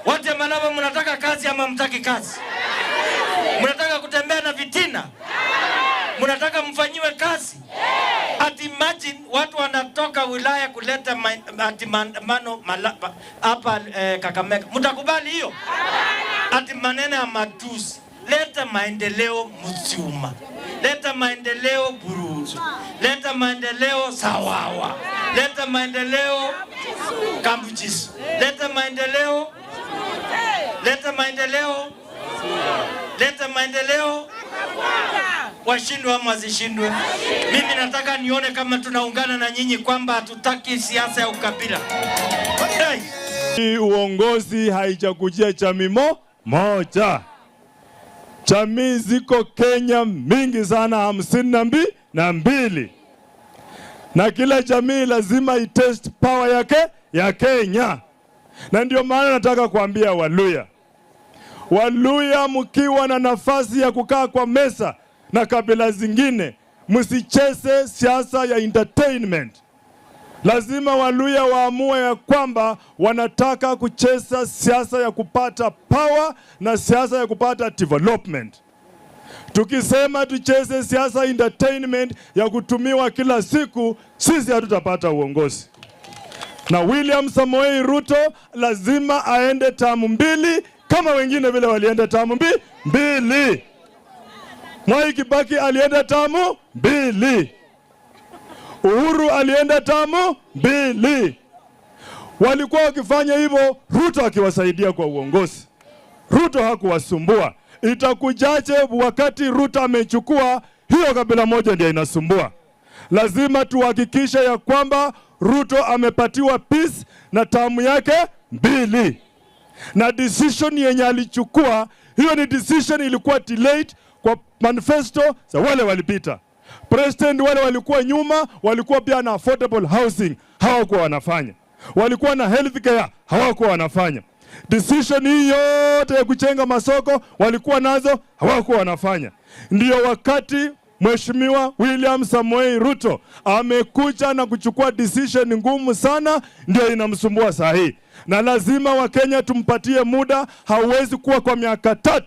Watu ya Malava, mnataka kazi ama mtaki kazi? Mnataka kutembea na vitina? Mnataka mfanyiwe kazi? Ati imagine watu wanatoka wilaya kuleta ati maandamano hapa eh, Kakamega. Mtakubali hiyo? Ati maneno ya matusi. Leta maendeleo Muthiuma, leta maendeleo Buruzu, leta maendeleo Sawawa, leta maendeleo Kambuchisu, leta maendeleo, leta maendeleo, leta maendeleo. Washindwe ama wasishindwe? Mimi nataka nione kama tunaungana na nyinyi kwamba hatutaki siasa ya ukabila. Hey! Hii uongozi haijakujia jamii moja. Jamii ziko Kenya mingi sana, 52, na kila jamii lazima itest power yake ya Kenya, na ndio maana nataka kuambia Waluya, Waluya mkiwa na nafasi ya kukaa kwa meza na kabila zingine, msicheze siasa ya entertainment. Lazima Waluya waamue ya kwamba wanataka kucheza siasa ya kupata power na siasa ya kupata development. Tukisema tucheze siasa entertainment ya kutumiwa kila siku, sisi hatutapata uongozi. Na William Samoei Ruto lazima aende tamu mbili kama wengine vile walienda tamu mbili. Mwai Kibaki alienda tamu mbili. Uhuru alienda tamu mbili. Walikuwa wakifanya hivyo, Ruto akiwasaidia kwa uongozi. Ruto hakuwasumbua. Itakujaje wakati Ruto amechukua hiyo kabila moja ndio inasumbua? Lazima tuhakikishe ya kwamba Ruto amepatiwa peace na tamu yake mbili, na decision yenye alichukua hiyo ni decision ilikuwa delayed kwa manifesto za wale walipita. President wale walikuwa nyuma, walikuwa pia na affordable housing, hawakuwa wanafanya. Walikuwa na health care, hawakuwa wanafanya. Decision hii yote ya kujenga masoko walikuwa nazo, hawakuwa wanafanya. Ndiyo wakati Mheshimiwa William Samoei Ruto amekuja na kuchukua decision ngumu sana, ndio inamsumbua saa hii, na lazima Wakenya tumpatie muda. Hauwezi kuwa kwa miaka 3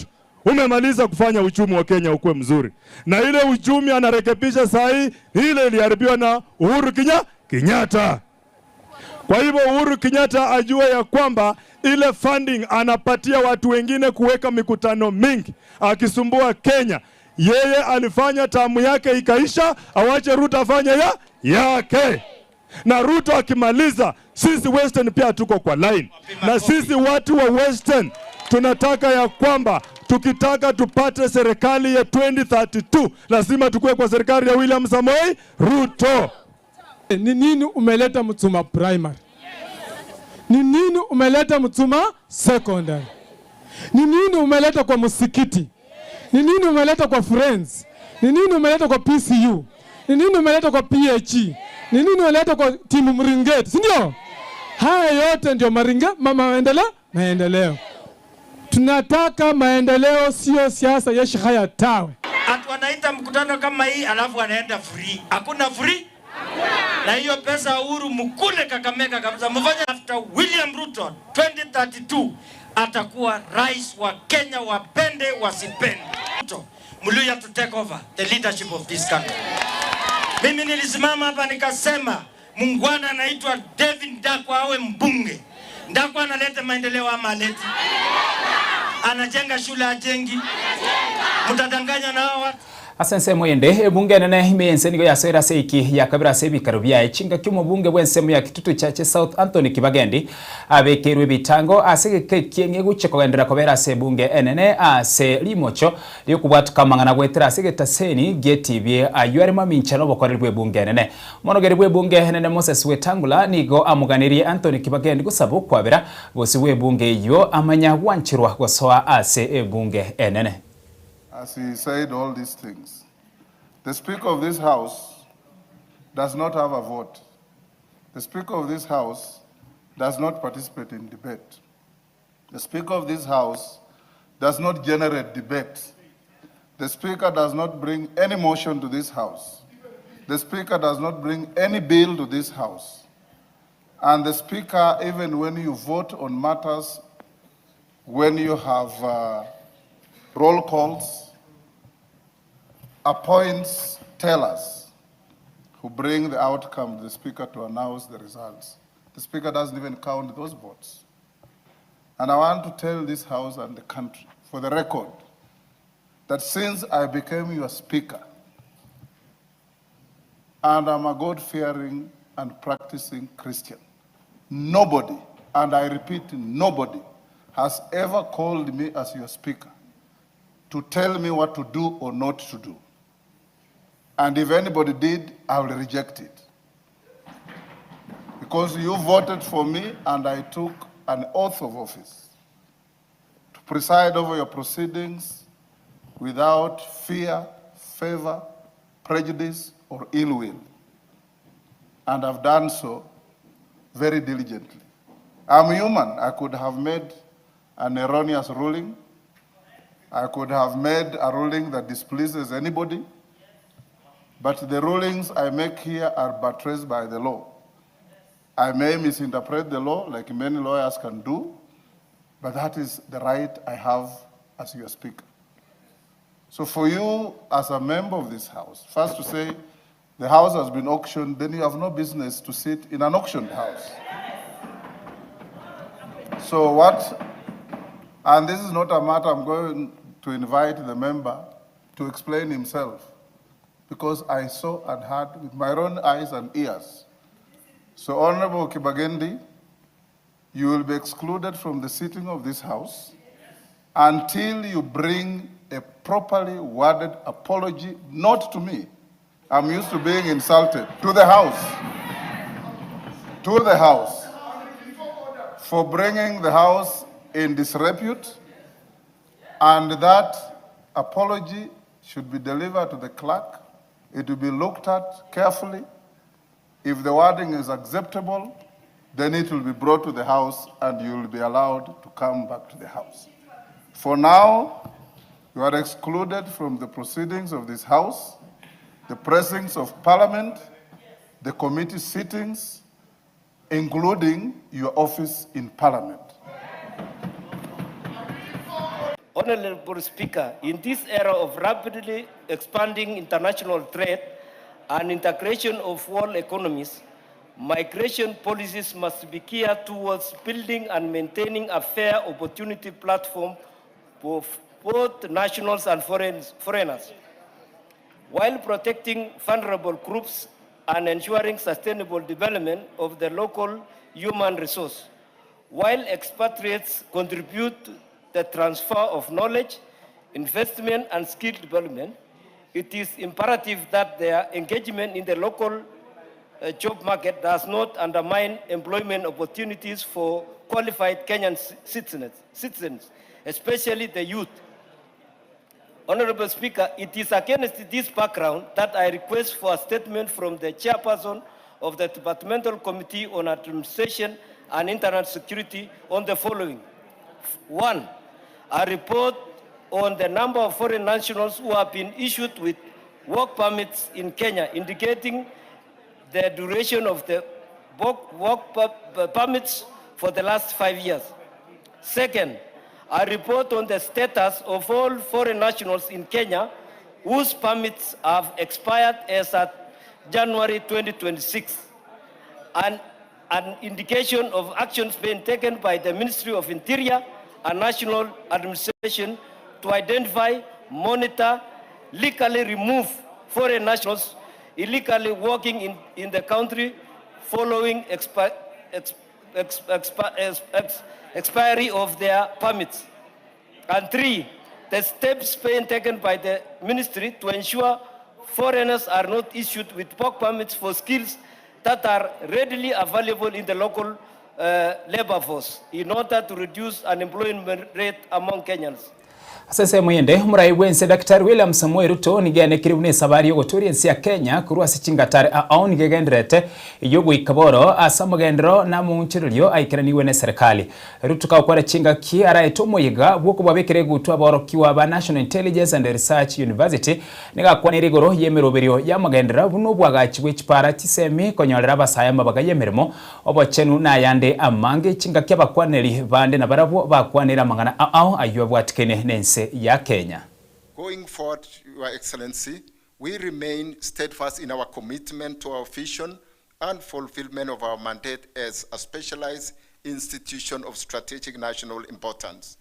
umemaliza kufanya uchumi wa Kenya ukuwe mzuri, na ile uchumi anarekebisha saa hii ile iliharibiwa na Uhuru Kenyatta. Kwa hivyo Uhuru Kenyatta ajue ya kwamba ile funding anapatia watu wengine kuweka mikutano mingi akisumbua Kenya. Yeye alifanya tamu yake ikaisha, awache Ruto afanye ya yake. Na Ruto akimaliza, sisi Western pia tuko kwa line, na sisi watu wa Western tunataka ya kwamba Tukitaka tupate serikali ya 2032 lazima tukue kwa serikali ya William Samoei Ruto. Ni nini umeleta Mtsuma primary? Ni nini umeleta Mtsuma secondary? Ni nini umeleta kwa msikiti? Ni nini umeleta kwa friends? Ni nini umeleta kwa PCU? Ni nini umeleta kwa PHE? Ni nini umeleta kwa timu Mringeti, si ndio? Haya yote ndio maringe, maendeleo, maendeleo. Tunataka maendeleo, sio siasa ya shikhaya tawe. Ati wanaita mkutano kama hii alafu wanaenda free. Hakuna free? Na hiyo pesa Uhuru mkule Kakamega kabisa. Mfanye after William Ruto 2032 atakuwa rais wa Kenya, wapende wasipende. Ruto, Mluya to take over the leadership of this country. Mimi nilisimama hapa nikasema mungwana anaitwa David Ndakwa awe mbunge. Ndakwa analeta maendeleo ama aleti? Anajenga shule ajengi? Mtadanganya na hawa watu? Ase ensemo ende, ebunge enene ime y'ense nigo yasoire ase eki ya kabere ase ebikaro biaye. Chingaki omobunge bw'ensemo ya Kitutu Chache South Anthony Kibagendi abekeirwe ebitango ase egeka ekieng'e gochia kogenderera kobera ase ebunge enene ase rimocho ri'okobwatoka amang'ana goetera ase egetaseni gi'etibi ayio are mamincha nobokoreri bw'ebunge enene. Omonogeri bw'ebunge enene Moses Wetangula nigo amoganirie Anthony Kibagendi gosaba okwabera bosio bw'ebunge eyio amanya gwancherwa gosoa ase ebunge enene. As he said all these things. The Speaker of this House does not have a vote. The Speaker of this House does not participate in debate. The Speaker of this House does not generate debate. The Speaker does not bring any motion to this House. The Speaker does not bring any bill to this House. And the Speaker, even when you vote on matters, when you have roll calls, appoints tellers who bring the outcome to the Speaker to announce the results. The Speaker doesn't even count those votes. And I want to tell this House and the country, for the record, that since I became your Speaker, and I'm a God-fearing and practicing Christian, nobody, and I repeat, nobody, has ever called me as your Speaker to tell me what to do or not to do. And if anybody did, I will reject it. Because you voted for me and I took an oath of office to preside over your proceedings without fear, favor, prejudice, or ill will. And I've done so very diligently. I'm human. I could have made an erroneous ruling. I could have made a ruling that displeases anybody. But the rulings I make here are buttressed by the law. I may misinterpret the law, like many lawyers can do, but that is the right I have as your speaker. So for you, as a member of this house, first to say the house has been auctioned, then you have no business to sit in an auctioned house. So what, and this is not a matter I'm going to invite the member to explain himself, because I saw and heard with my own eyes and ears. So Honorable Kibagendi, you will be excluded from the sitting of this house until you bring a properly worded apology, not to me. I'm used to being insulted, to the house. To the house. For bringing the house in disrepute, and that apology should be delivered to the clerk. It will be looked at carefully. If the wording is acceptable, then it will be brought to the house and you will be allowed to come back to the house. For now, you are excluded from the proceedings of this house, the pressings of parliament, the committee sittings, including your office in parliament. Honorable Speaker, in this era of rapidly expanding international trade and integration of world economies, migration policies must be geared towards building and maintaining a fair opportunity platform for both nationals and foreigners, while protecting vulnerable groups and ensuring sustainable development of the local human resource. While expatriates contribute to the transfer of knowledge, investment and skill development, it is imperative that their engagement in the local uh, job market does not undermine employment opportunities for qualified Kenyan citizens, citizens, especially the youth. Honorable Speaker, it is against this background that I request for a statement from the chairperson of the Departmental Committee on Administration and Internal Security on the following. One, a report on the number of foreign nationals who have been issued with work permits in Kenya, indicating the duration of the work, permits for the last five years. Second, a report on the status of all foreign nationals in Kenya whose permits have expired as at January 2026, and an indication of actions being taken by the Ministry of Interior and National Administration to identify, monitor, legally remove foreign nationals illegally working in, in the country following expi ex ex ex expiry of their permits. And three, the steps being taken by the ministry to ensure foreigners are not issued with work permits for skills that are readily available in the local uh, labor force in order to reduce unemployment rate among Kenyans. Ase ensemo eyende, omorai bw'ense Daktari William Samoei Ruto nigo aenekire buna esabari y'ogotoria ense ya Kenya korwa ase chingatare ao nigo egendererete eyio goika boro ase amagenderero na amaonchorerio aikeranigwe n'eserekari. Ruto kagokwana chingaki araete omoyega bw'okobabekera egutwa aborokigwa ba National Intelligence and Research University nigo akwanire igoro y'emeroberio y'amagenderero buna obwagachi bwe chipara chisemi konyorera abasae amabaga y'emeremo Obochenu nayande amange, chingaki abakwaneri bande nabarabwo bakwanire amang'ana ao ayio abwatikene nense ya Kenya. Going forward, Your Excellency, we remain steadfast in our commitment to our vision and fulfillment of our mandate as a specialized institution of strategic national importance.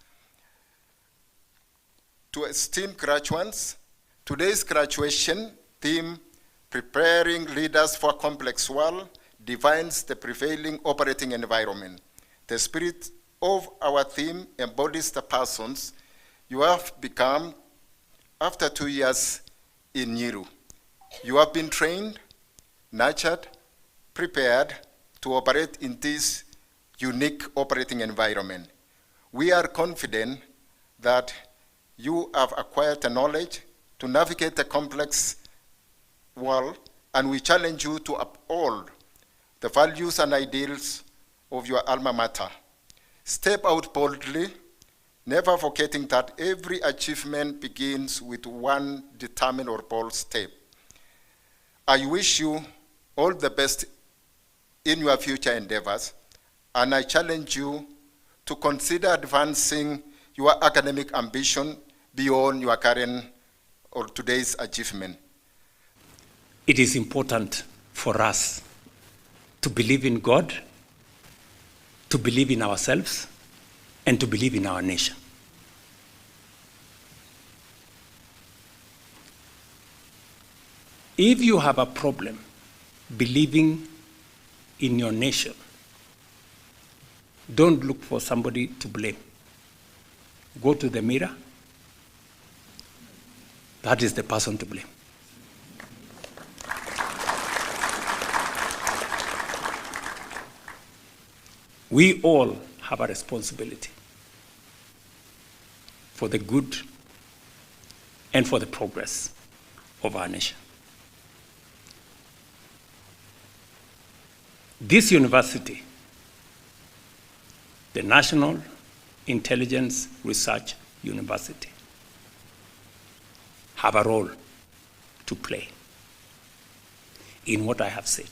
To esteemed graduates, today's graduation theme, Preparing Leaders for a Complex World, defines the prevailing operating environment. The spirit of our theme embodies the persons you have become after two years in Nyiru. You have been trained, nurtured, prepared to operate in this unique operating environment. We are confident that you have acquired the knowledge to navigate the complex world, and we challenge you to uphold the values and ideals of your alma mater. Step out boldly, never forgetting that every achievement begins with one determined or bold step. I wish you all the best in your future endeavors, and I challenge you to consider advancing your academic ambition beyond your current or today's achievement. It is important for us to believe in God, to believe in ourselves, and to believe in our nation. If you have a problem believing in your nation, don't look for somebody to blame. Go to the mirror. That is the person to blame. We all have a responsibility for the good and for the progress of our nation. This university, the National Intelligence Research University, have a role to play in what I have said.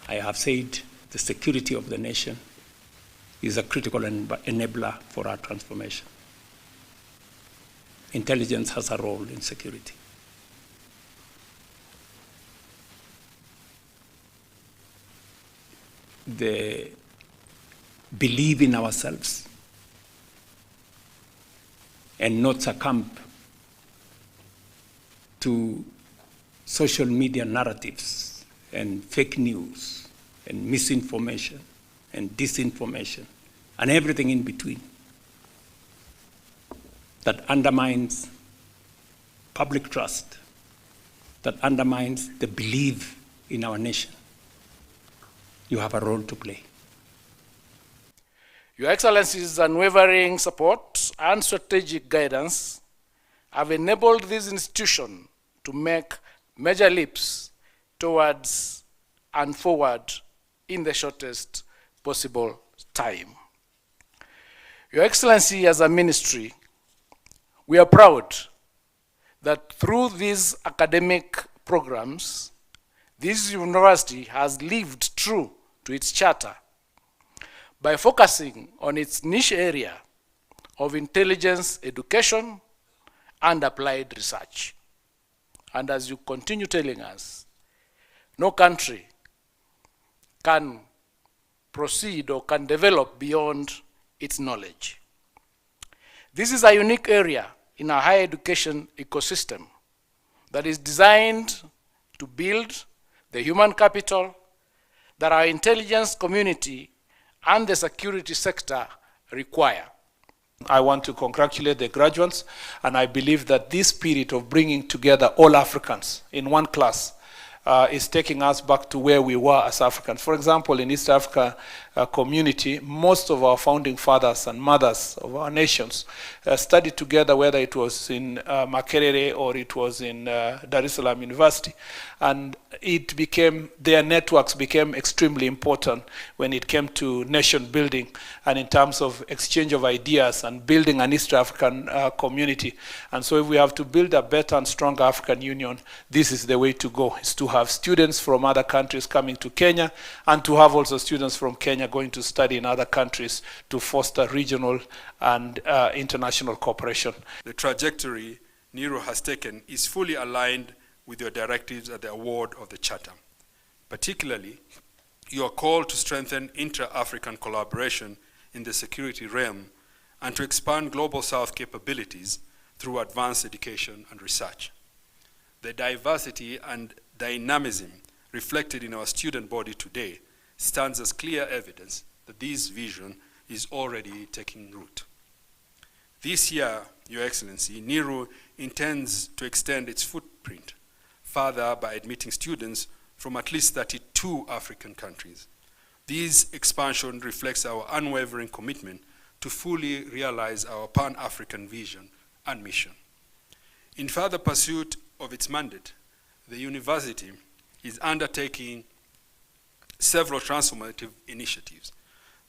I have said the security of the nation is a critical enabler for our transformation. Intelligence has a role in security. The believe in ourselves and not succumb to social media narratives and fake news and misinformation and disinformation and everything in between. that undermines public trust, that undermines the belief in our nation, you have a role to play. Your Excellency's unwavering support and strategic guidance have enabled this institution to make major leaps towards and forward in the shortest possible time. Your Excellency, as a ministry, we are proud that through these academic programs, this university has lived true to its charter by focusing on its niche area of intelligence education and applied research. And as you continue telling us, no country can proceed or can develop beyond its knowledge. This is a unique area in our higher education ecosystem that is designed to build the human capital that our intelligence community and the security sector require. I want to congratulate the graduates, and I believe that this spirit of bringing together all Africans in one class is taking us back to where we were as Africans. For example, in East Africa community, most of our founding fathers and mothers of our nations studied together, whether it was in Makerere or it was in Dar es Salaam University. And their networks became extremely important when it came to nation building and in terms of exchange of ideas and building an East African community. And so if we have to build a better and stronger African Union, this is the way to go, is to have students from other countries coming to Kenya and to have also students from Kenya going to study in other countries to foster regional and international cooperation. The trajectory NIRU has taken is fully aligned with your directives at the award of the Charter. Particularly, your call to strengthen intra-African collaboration in the security realm and to expand Global South capabilities through advanced education and research. The diversity and dynamism reflected in our student body today stands as clear evidence that this vision is already taking root. This year, Your Excellency, NIRU intends to extend its footprint further by admitting students from at least 32 African countries. This expansion reflects our unwavering commitment to fully realize our Pan-African vision and mission. In further pursuit of its mandate, the university is undertaking several transformative initiatives.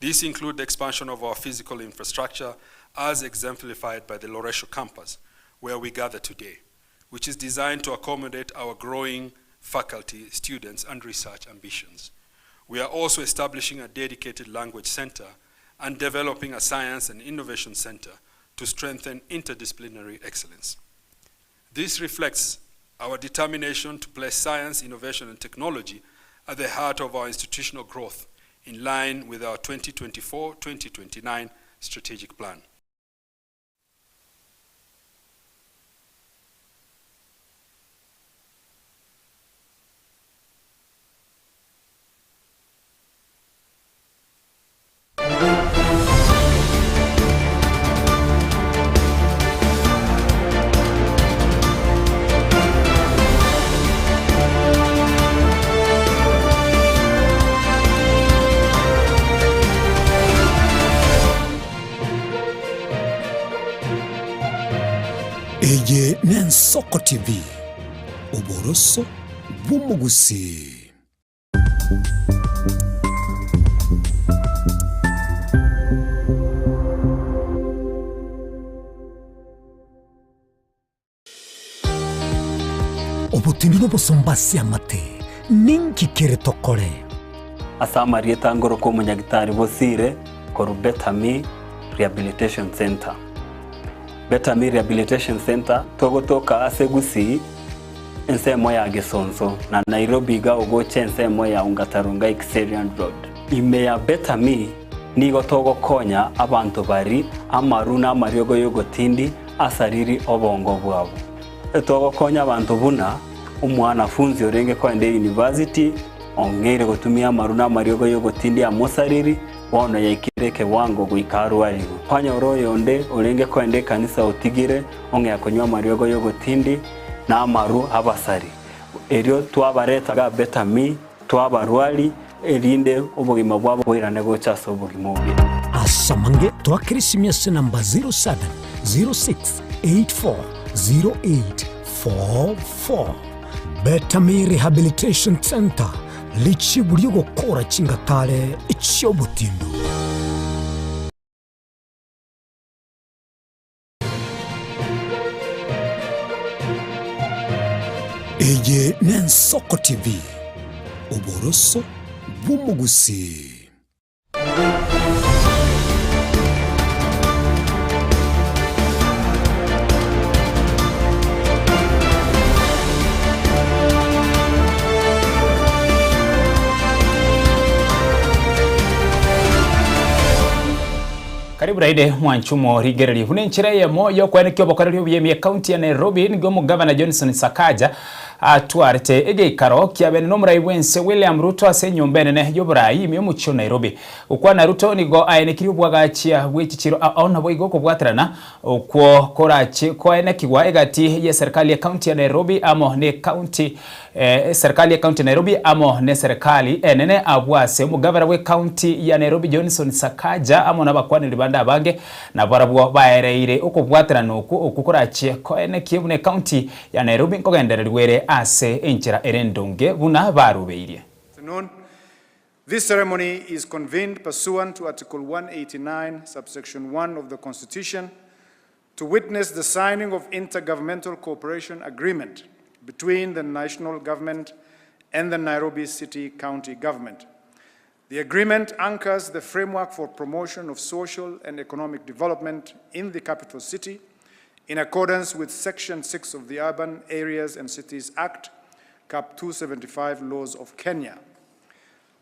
These include the expansion of our physical infrastructure as exemplified by the Loresho campus, where we gather today, which is designed to accommodate our growing faculty, students, and research ambitions. We are also establishing a dedicated language center and developing a science and innovation center to strengthen interdisciplinary excellence. This reflects our determination to place science, innovation, and technology at the heart of our institutional growth in line with our 2024-2029 strategic plan. Eye n'Ensoko TV, oboroso bw'omogusii. Obotindi nobosomba ase amate, ninki kere tokore? Ase amarieta ngoroka omonyagitari Bosire korwa Betami Rehabilitation Centre. Betami Rehabilitation Centre togotoka ase Gusii ensemo ya Gesonso na Nairobi iga ogocha ensemo ya Ongata-Rongai Kiserian Road. Ime ya Betami nigo togokonya abanto bari amaru na amariogo y'ogotindi asariri obongo bwabo. Togokonya abanto buna omwanafunzi orenge kogenda university ong'eire gotumia amaru na amariogo y'ogotindi amosariri. Bono yaikire ekewango goika arwarigwe. Kwanyora oyonde orenge koenda ekanisa otigire ong'ea konywa amariogo y'ogotindi na amaru abasari. Erio twabareta iga Betami, twabarwari, erinde obogima bwabo boirane gocha ase obogima obuya. Ase amange twakera esimi ase namba 0706840844. Betami Rehabilitation Centre, richibu ri'ogokora chingatare chi'obotindu. Eye n'Ensoko TV, oboroso bw'omogusii. Karibu raide mwanchumo rigererie buna enchera eyemo y'okwenekia obokoreri obuya ime ekaunti ya Nairobi nigo omogavana Johnson Sakaja atwarete egeikaro kia bene nomorai bwense William Ruto ase enyomba enene y'oborai ime omochie o Nairobi. Gokwana Ruto nigo aenekirie obwagachia bwe chichiro ao naboigo okobwaterana okwo korache koenekigwa egati y'eserikali y'ekaunti ya Nairobi amo n'ekaunti Eserikali y'Ekaunti ya Nairobi amo n'eserekari enene abwo ase omogavana bw'Ekaunti ya Nairobi Johnson Sakaja amo nabakwaneri bande abange nabarabwo baereire okobwaterana okwo okwo korachie koenekie buna Ekaunti ya Nairobi nkogendererigwa ere ase enchera ere endonge buna barobeirie. Afternoon. This ceremony is convened pursuant to Article 189, subsection 1 of the Constitution to witness the signing of intergovernmental cooperation agreement between the national government and the Nairobi City County Government. The agreement anchors the framework for promotion of social and economic development in the capital city in accordance with Section 6 of the Urban Areas and Cities Act, CAP 275 Laws of Kenya.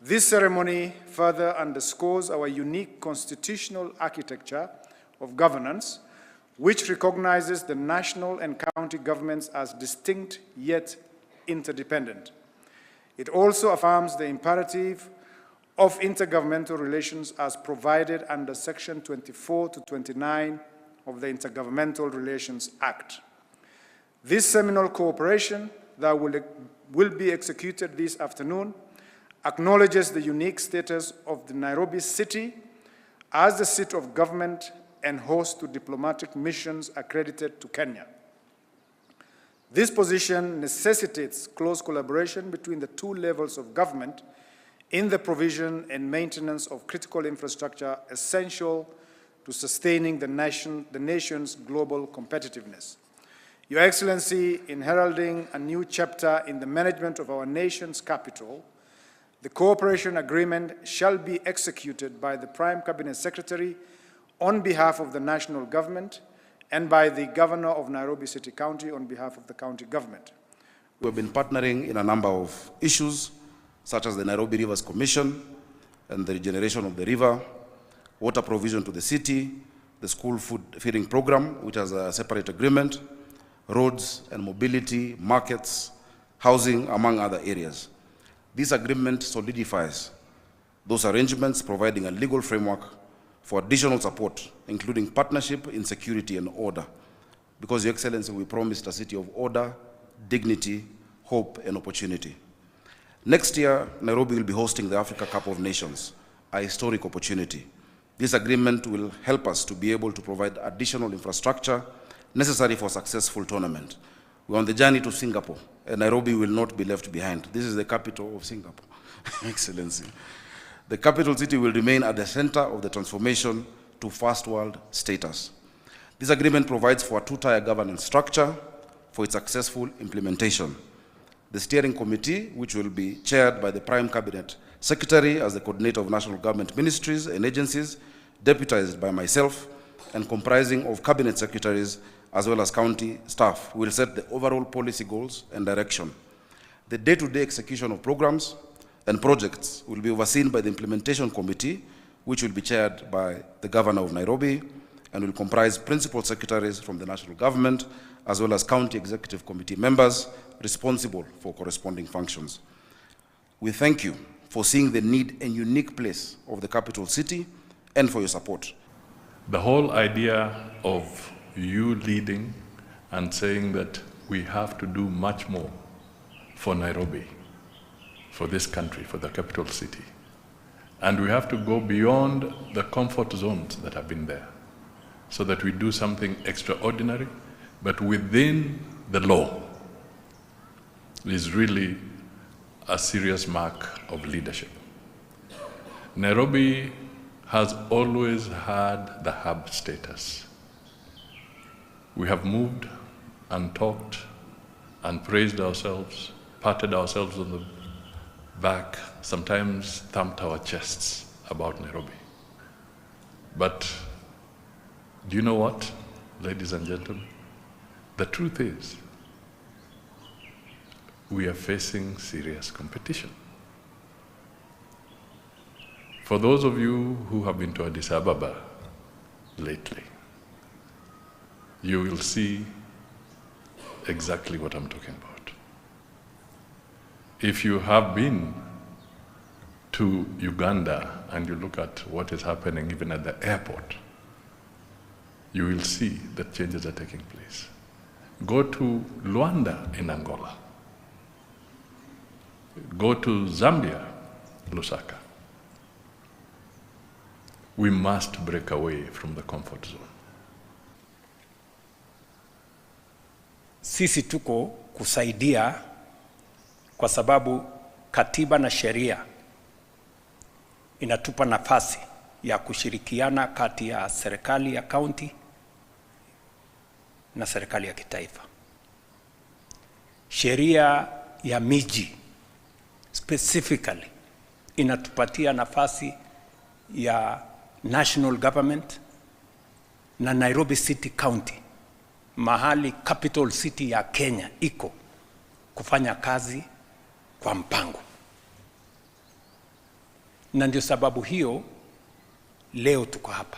This ceremony further underscores our unique constitutional architecture of governance, which recognizes the national and county governments as distinct yet interdependent. It also affirms the imperative of intergovernmental relations as provided under Section 24 to 29 of the Intergovernmental Relations Act. This seminal cooperation that will, will be executed this afternoon acknowledges the unique status of the Nairobi city as the seat of government and host to diplomatic missions accredited to Kenya. This position necessitates close collaboration between the two levels of government in the provision and maintenance of critical infrastructure essential to sustaining the, nation, the nation's global competitiveness. Your Excellency, in heralding a new chapter in the management of our nation's capital, the cooperation agreement shall be executed by the Prime Cabinet Secretary on behalf of the national government and by the Governor of Nairobi City County on behalf of the county government. We have been partnering in a number of issues, such as the Nairobi Rivers Commission and the regeneration of the river, water provision to the city, the school food feeding program, which has a separate agreement, roads and mobility, markets, housing, among other areas. This agreement solidifies those arrangements, providing a legal framework for additional support, including partnership in security and order. Because, Your Excellency, we promised a city of order, dignity, hope, and opportunity. Next year, Nairobi will be hosting the Africa Cup of Nations, a historic opportunity. This agreement will help us to be able to provide additional infrastructure necessary for a successful tournament. We're on the journey to Singapore, and Nairobi will not be left behind. This is the capital of Singapore, Excellency. The capital city will remain at the center of the transformation to first world status. This agreement provides for a two-tier governance structure for its successful implementation. The steering committee, which will be chaired by the Prime Cabinet Secretary as the coordinator of national government ministries and agencies, deputized by myself, and comprising of cabinet secretaries as well as county staff, will set the overall policy goals and direction. The day-to-day execution of programs and projects will be overseen by the implementation committee, which will be chaired by the governor of Nairobi and will comprise principal secretaries from the national government as well as county executive committee members responsible for corresponding functions. We thank you for seeing the need and unique place of the capital city and for your support. The whole idea of you leading and saying that we have to do much more for Nairobi, for this country, for the capital city. And we have to go beyond the comfort zones that have been there so that we do something extraordinary, but within the law is really a serious mark of leadership. Nairobi has always had the hub status. We have moved and talked and praised ourselves, patted ourselves on the back, sometimes thumped our chests about Nairobi. But do you know what, ladies and gentlemen? The truth is, we are facing serious competition. For those of you who have been to Addis Ababa lately, you will see exactly what I'm talking about. If you have been to Uganda and you look at what is happening even at the airport, you will see that changes are taking place. Go to Luanda in Angola. Go to Zambia, Lusaka. We must break away from the comfort zone. Sisi tuko kusaidia kwa sababu katiba na sheria inatupa nafasi ya kushirikiana kati ya serikali ya kaunti na serikali ya kitaifa. Sheria ya miji specifically inatupatia nafasi ya national government na Nairobi City County, mahali capital city ya Kenya iko, kufanya kazi kwa mpango, na ndio sababu hiyo leo tuko hapa,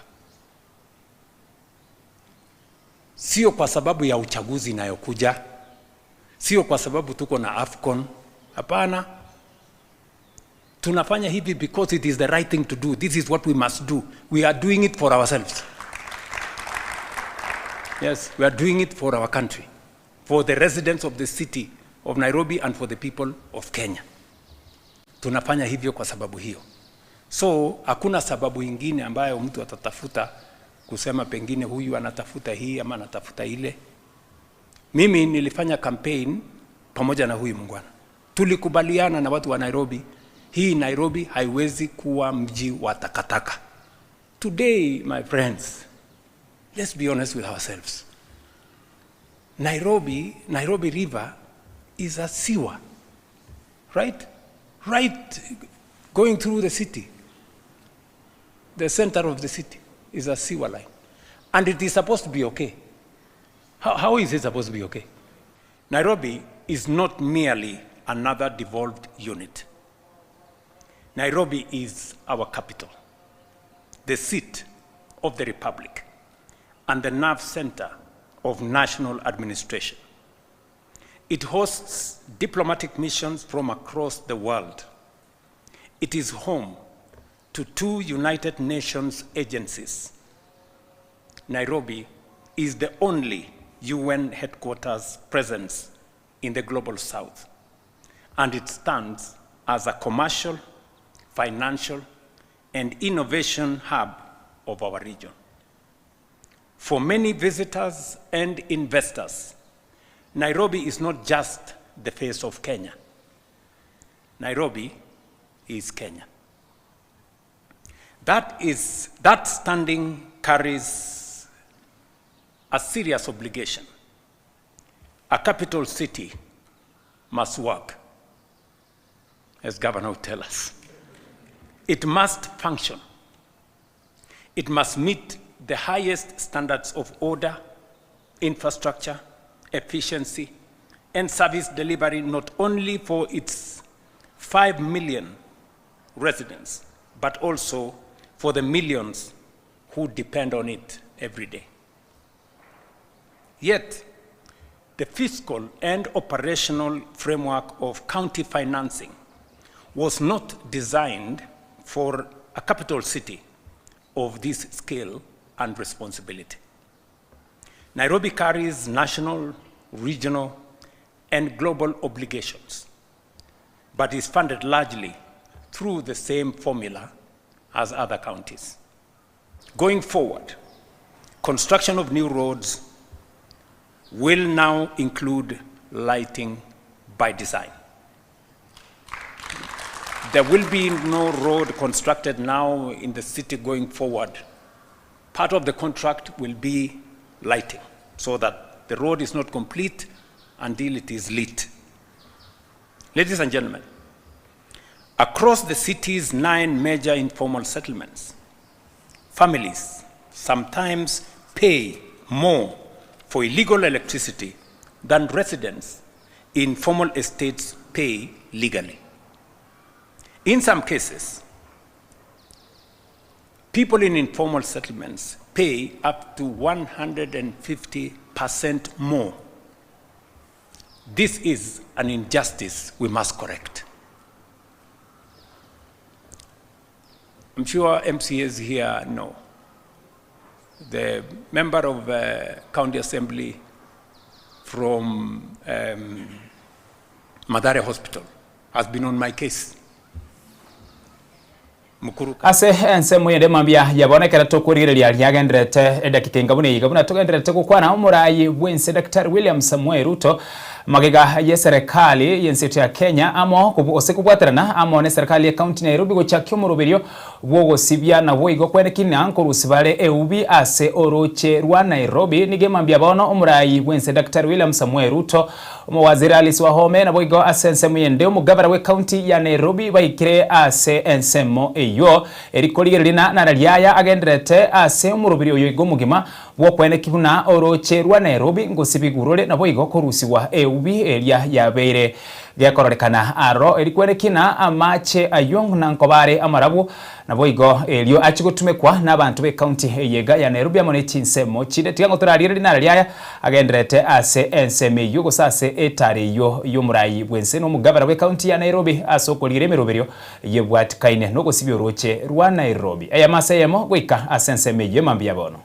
sio kwa sababu ya uchaguzi inayokuja, sio kwa sababu tuko na AFCON. Hapana, tunafanya hivi because it is the right thing to do. This is what we must do. We are doing it for ourselves. Yes, we are doing it for our country, for the residents of the city of Nairobi and for the people of Kenya. Tunafanya hivyo kwa sababu hiyo. So hakuna sababu ingine ambayo mtu atatafuta kusema pengine huyu anatafuta hii ama anatafuta ile. Mimi nilifanya campaign pamoja na huyu muungwana, tulikubaliana na watu wa Nairobi, hii Nairobi haiwezi kuwa mji wa takataka. Today, my friends, let's be honest with ourselves. Nairobi, Nairobi River is a sewer, right? Right going through the city. The center of the city is a sewer line. And it is supposed to be okay. How is it supposed to be okay? Nairobi is not merely another devolved unit. Nairobi is our capital, the seat of the republic, and the nerve center of national administration. It hosts diplomatic missions from across the world. It is home to two United Nations agencies. Nairobi is the only UN headquarters presence in the global south, and it stands as a commercial, financial, and innovation hub of our region. For many visitors and investors, Nairobi is not just the face of Kenya. Nairobi is Kenya. That, is, that standing carries a serious obligation. A capital city must work, as Governor will tell us. It must function. It must meet the highest standards of order, infrastructure, efficiency, and service delivery not only for its 5 million residents, but also for the millions who depend on it every day. Yet, the fiscal and operational framework of county financing was not designed for a capital city of this scale and responsibility. Nairobi carries national, regional, and global obligations, but is funded largely through the same formula as other counties. Going forward, construction of new roads will now include lighting by design. There will be no road constructed now in the city going forward. Part of the contract will be lighting so that the road is not complete until it is lit. Ladies and gentlemen, across the city's nine major informal settlements, families sometimes pay more for illegal electricity than residents in formal estates pay legally. In some cases, people in informal settlements pay up to 150% more. This is an injustice we must correct. I'm sure MCAs here know. The member of County Assembly from Mathare Hospital has been on my case. Mukuru Ase ensemo yende mambia ya bono ekero tokorigereria riagendererete edakika enga buna eyio iga buna togendererete gokwana omorai bw'ense Daktari William Samoei Ruto magega y'eserekari y'ense yaito ya Kenya amo gose kobwaterana amo n'eserekari y'ecounty Nairobi gochakia omoroberio bw'ogosibia naboigo kwenekina nkorusia bare eubi ase orooche rwa Nairobi. Nigo emambia bono omorai bw'ense Daktari William Samoei Ruto, Omowaziri Alice Wahome naboigo ase ensemo yende omogabara bw'ecounty ya Nairobi baikire ase ensemo eyio eri korigereria na nararia aya agendererete ase omoroberi oyo igo omogima bw'okweneki buna orooche rwa Nairobi ngosibigwa rore naboigo korusigwa eubi eria yabeire Gekororekana aro erikwere kina amache ayio ng'a nkoba are amarabu, naboigo erio achie gotumekwa nabanto b'ecounty eye iga ya Nairobi amo ne chinsemo chinde. Tiga ngotorariere rinara riaya agendererete ase ensemo eyio gose ase etari eyio y'omorai bw'ense na omogabera bw'ecounty ya Nairobi ase okorigereria emeroberio yebwatikaine nogosibia orooche rwa Nairobi. Eyemo ase eyemo goika ase ensemo eyio mambia bono.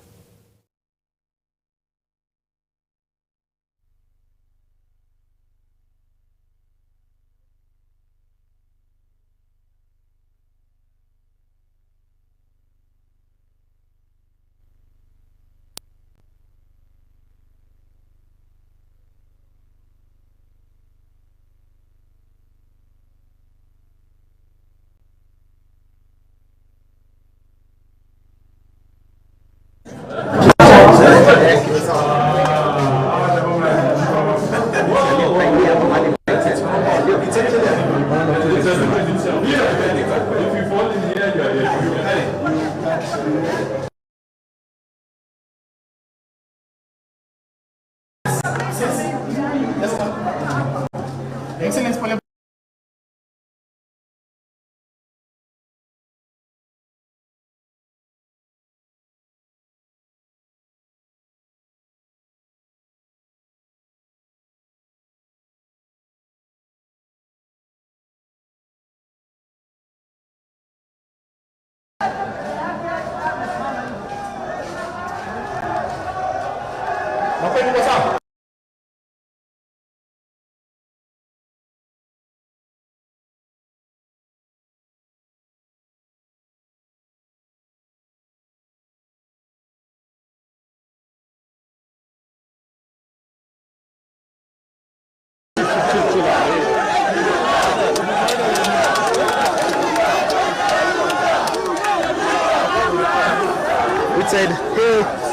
Which side? Hey.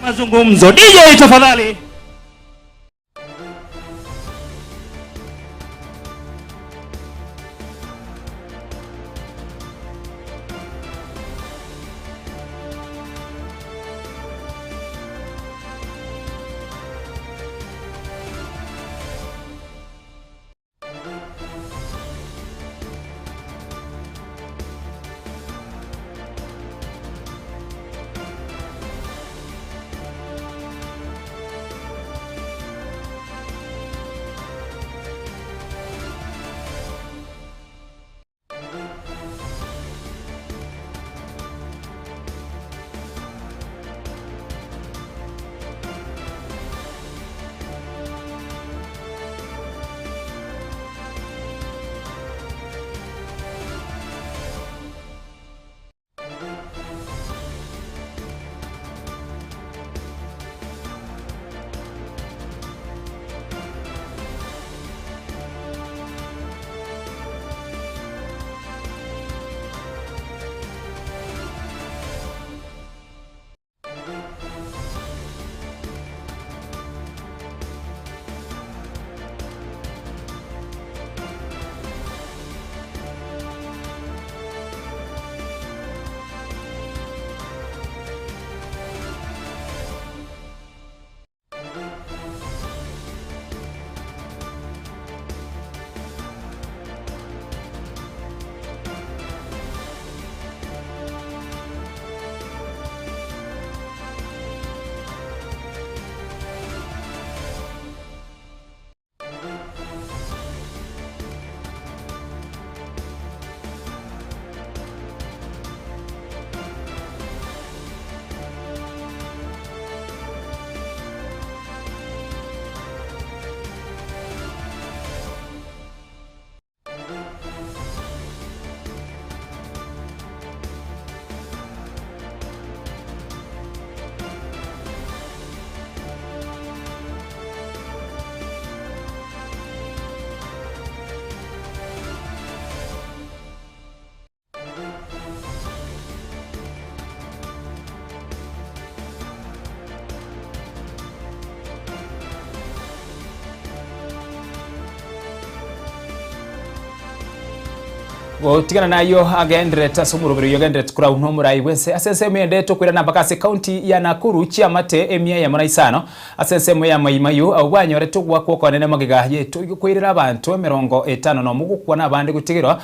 Mazungumzo. DJ tafadhali. Gotigana nayio agendererete ase omoroberi oyio ogendererete korau nomorai bw'ense ase ensemo ende tokoirana mpaka ase county ya Nakuru chiamate emia eyemo na isano ase ensemo ya Mai Mahiu abwo banyorete ogoakwa okonene magega y'etoigo koirera abanto emerongo etano nomo gokwa na abande gotigerwa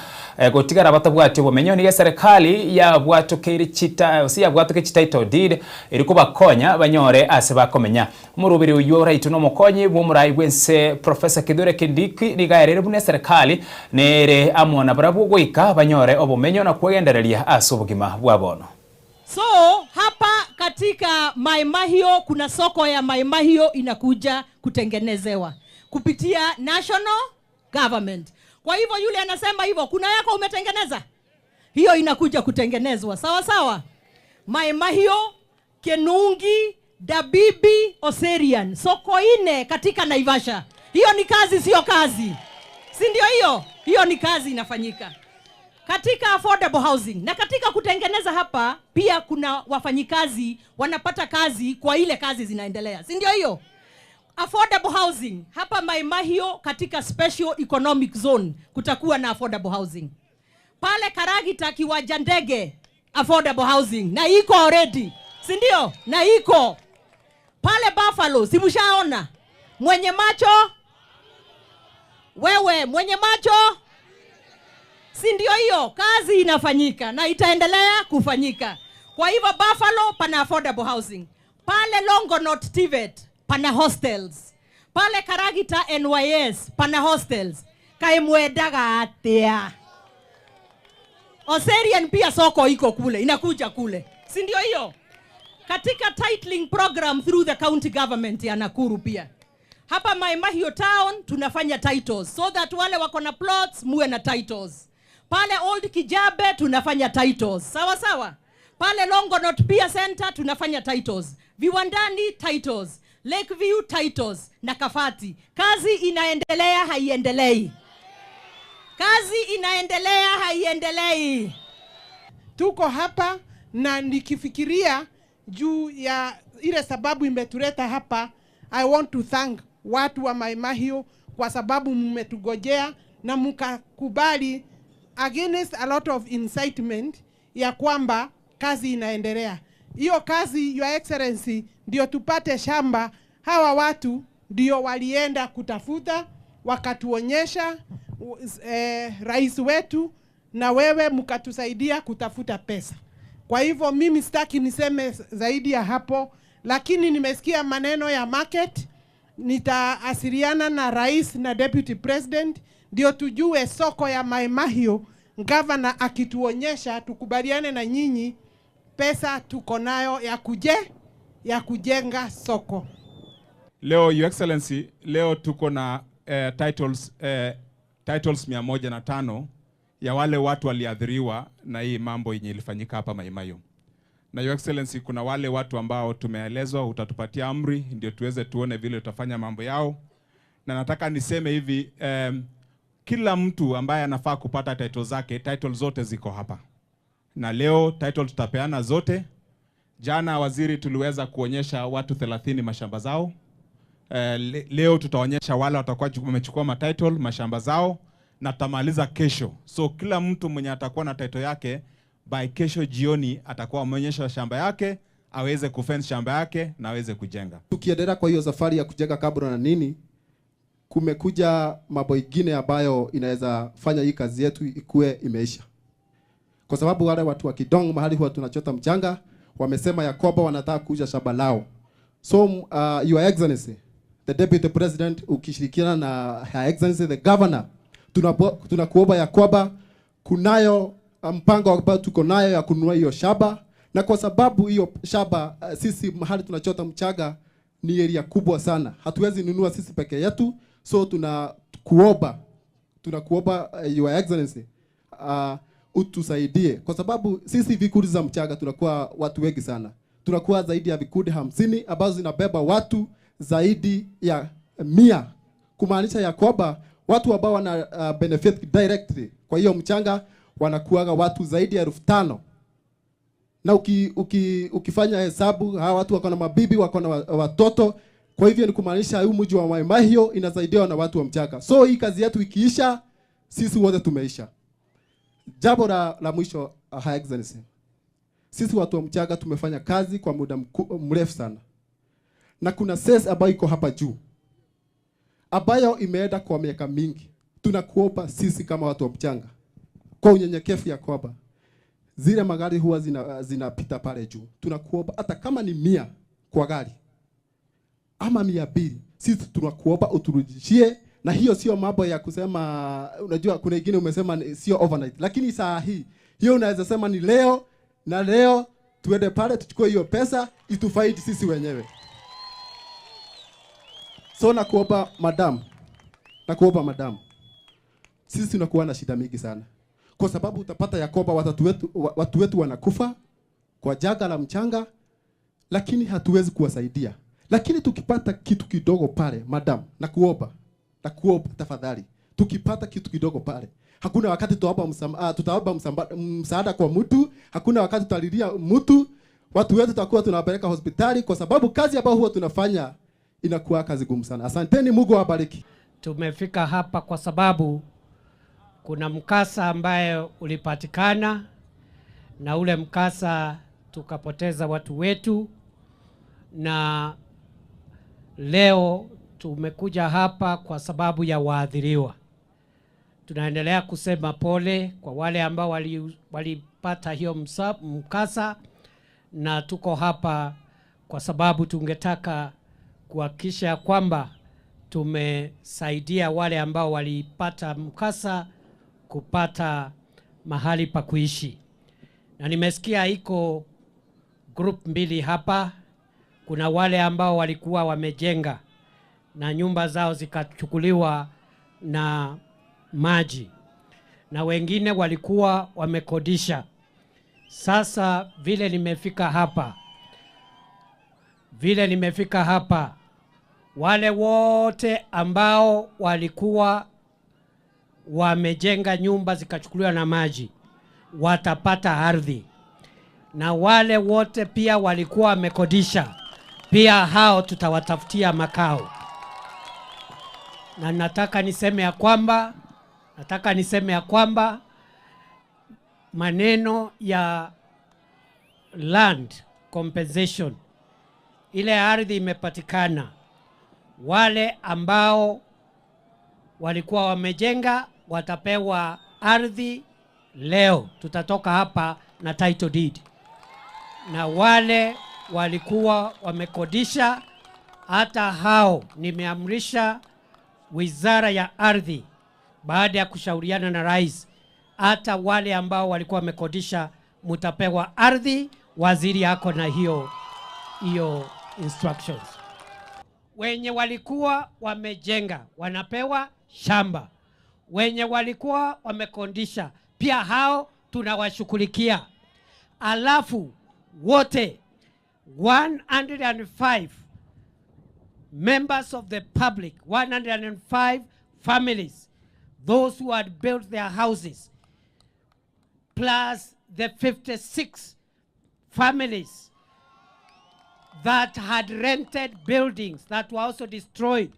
gotigara batabwati obomenyo nigo eserekari yabwatokeire chita gose yabwatoke chititle deed erio kobakonya banyore ase bakomenya. Omoroberi oyio oraitwe nomokonyi bw'omorai bw'ense Professor Kithure Kindiki nigo aereire buna eserekari nere amo nabarabwo goika banyore obomenyo na kwegendereria ase obogima bwa bono. So hapa katika Mai Mahiu kuna soko ya Mai Mahiu inakuja kutengenezewa kupitia national government. Kwa hivyo yule anasema hivyo, kuna yako umetengeneza? Hiyo inakuja kutengenezwa. Sawa sawa. Mai Mahiu, Kenungi, Dabibi, Oserian. Soko ine katika Naivasha. Hiyo ni kazi, sio kazi. Si ndio hiyo? Hiyo ni kazi inafanyika. Katika affordable housing na katika kutengeneza hapa pia kuna wafanyikazi wanapata kazi kwa ile kazi zinaendelea. Si ndio hiyo? Affordable housing hapa Mai Mahiu katika special economic zone kutakuwa na affordable housing. Pale Karagita kiwanja ndege affordable housing na iko already. Si ndio? Na iko. Pale Buffalo, si mshaona? Mwenye macho? Wewe mwenye macho? Si ndio hiyo? Kazi inafanyika na itaendelea kufanyika. Kwa hivyo Buffalo pana affordable housing. Pale Longonot TVET pana hostels. Pale Karagita NYS pana hostels. Kaimwendaga atia? Oserian pia soko iko kule, inakuja kule. Si ndio hiyo? Katika titling program through the county government ya Nakuru pia. Hapa Mai Mahiu town tunafanya titles so that wale wako na plots muwe na titles. Pale Old Kijabe tunafanya titles. Sawa sawa. Pale Longonot Pia Center tunafanya titles. Viwandani titles. Lakeview titles na Kafati. Kazi inaendelea haiendelei? Kazi inaendelea haiendelei? Tuko hapa na nikifikiria juu ya ile sababu imetuleta hapa, I want to thank watu wa Mai Mahiu kwa sababu mmetugojea na mkakubali against a lot of incitement ya kwamba kazi inaendelea. Hiyo kazi, Your Excellency, ndio tupate shamba. Hawa watu ndio walienda kutafuta, wakatuonyesha rais wetu na wewe mkatusaidia kutafuta pesa. Kwa hivyo mimi sitaki niseme zaidi ya hapo, lakini nimesikia maneno ya market. Nitaasiriana na rais na deputy president ndio tujue soko ya Mai Mahiu, governor akituonyesha, tukubaliane na nyinyi, pesa tuko nayo ya kujenga soko. Leo Your Excellency, leo tuko na titles mia moja na tano ya wale watu waliathiriwa na hii mambo yenye ilifanyika hapa Mai Mahiu. Na Your Excellency, kuna wale watu ambao tumeelezwa utatupatia amri ndio tuweze tuone vile tutafanya mambo yao. Na nataka niseme hivi, kila mtu ambaye anafaa kupata title zake, title zote ziko hapa. Na leo title tutapeana zote. Jana waziri tuliweza kuonyesha watu 30 mashamba zao. Leo tutaonyesha wale watakuwa wamechukua ma title mashamba zao na tutamaliza kesho. So kila mtu mwenye atakuwa na title yake by kesho jioni atakuwa ameonyesha shamba yake, aweze kufence shamba yake na aweze kujenga. Tukiendelea kwa hiyo safari ya kujenga kabro na nini, kumekuja mambo ingine ambayo inaweza fanya hii kazi yetu ikue imeisha. Kwa sababu wale watu wa Kidong mahali huwa tunachota mchanga wamesema ya kwamba wanataka kuuza shamba lao. So Your Excellency the Deputy President ukishirikiana na Her Excellency the Governor, tunakuomba ya kwamba kunayo mpango ambao tuko nayo ya kununua hiyo shamba, na kwa sababu hiyo shamba sisi mahali tunachota mchanga ni area kubwa sana, hatuwezi nunua sisi peke yetu. So tunakuomba Your Excellency utusaidie, kwa sababu sisi vikundi za mchanga tunakuwa watu wengi sana, tunakuwa zaidi ya vikundi 50 ambazo zinabeba watu zaidi ya 100, kumaanisha ya kwamba watu ambao wana benefit directly kwa hiyo mchanga wanakuwaga watu zaidi ya 5,000. Na ukifanya hesabu, hawa watu wako na mabibi, wako na watoto. Kwa hivyo ni kumaanisha huu mji wa Mai Mahiu inasaidiwa na watu wa mchanga. So hii kazi yetu ikiisha, sisi wote tumeisha. Jambo la, la mwisho, Her Excellency, sisi watu wa mchanga tumefanya kazi kwa muda mrefu sana, na kuna cess ambayo iko hapa juu ambayo imeenda kwa miaka mingi. Tunakuomba sisi kama watu wa mchanga kwa unyenyekevu ya kwamba zile magari huwa zinapita pale juu, tunakuomba hata kama ni 100 kwa gari ama 200, sisi tunakuomba uturudishie. Na hiyo sio mambo ya kusema, unajua kuna ingine umesema sio overnight, lakini saa hii hiyo unaweza sema ni leo na leo tuende pale tuchukue hiyo pesa itufaidi sisi wenyewe. So nakuomba madam, nakuomba madam, sisi tunakuwa na shida mingi sana, kwa sababu utapata ya kwamba watu wetu wanakufa kwa janga la mchanga, lakini hatuwezi kuwasaidia. Lakini tukipata kitu kidogo pale, madam, nakuomba, nakuomba tafadhali, tukipata kitu kidogo pale, hakuna wakati tutaomba msaada kwa mtu, hakuna wakati tutalilia mtu. Watu wetu tutakuwa tunawapeleka hospitali, kwa sababu kazi ambayo huwa tunafanya inakuwa kazi gumu sana. Asanteni, Mungu awabariki. Tumefika hapa kwa sababu kuna mkasa ambaye ulipatikana, na ule mkasa tukapoteza watu wetu, na leo tumekuja hapa kwa sababu ya waathiriwa. Tunaendelea kusema pole kwa wale ambao walipata hiyo mkasa, na tuko hapa kwa sababu tungetaka kuhakikisha kwamba tumesaidia wale ambao walipata mkasa kupata mahali pa kuishi. Na nimesikia iko group mbili hapa. Kuna wale ambao walikuwa wamejenga na nyumba zao zikachukuliwa na maji, na wengine walikuwa wamekodisha. Sasa vile nimefika hapa, wale wote ambao walikuwa wamejenga nyumba zikachukuliwa na maji watapata ardhi, na wale wote pia walikuwa wamekodisha pia hao tutawatafutia makao. Na nataka niseme ya kwamba maneno ya land compensation, ile ardhi imepatikana, wale ambao walikuwa wamejenga watapewa ardhi leo, tutatoka hapa na title deed. Na wale walikuwa wamekodisha, hata hao nimeamrisha Wizara ya Ardhi baada ya kushauriana na rais, hata wale ambao walikuwa wamekodisha mtapewa ardhi. Waziri ako na hiyo instructions. Wenye walikuwa wamejenga wanapewa shamba, wenye walikuwa wamekodisha pia hao tunawashughulikia. Alafu wote 105 members of the public, 105 families, those who had built their houses, plus the 56 families that had rented buildings that were also destroyed.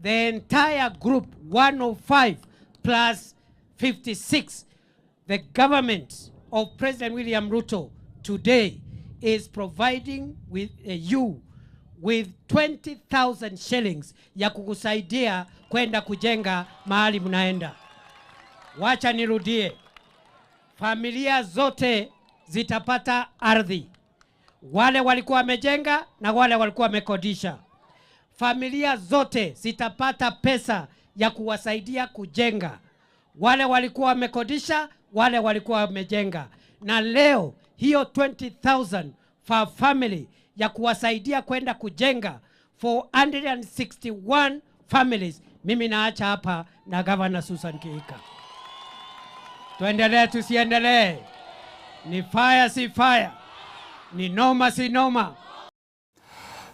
The entire group, 105 plus 56, the government of President William Ruto today is providing with you with 20,000 shillings ya kukusaidia kwenda kujenga mahali mnaenda. Wacha nirudie, familia zote zitapata ardhi, wale walikuwa wamejenga na wale walikuwa wamekodisha. Familia zote zitapata pesa ya kuwasaidia kujenga, wale walikuwa wamekodisha, wale walikuwa wamejenga. Na leo hiyo 20,000 for family ya kuwasaidia kwenda kujenga 461 families, mimi naacha hapa na Governor Susan Kihika. Tuendelee tusiendelee? Ni fire si fire? Ni noma si noma?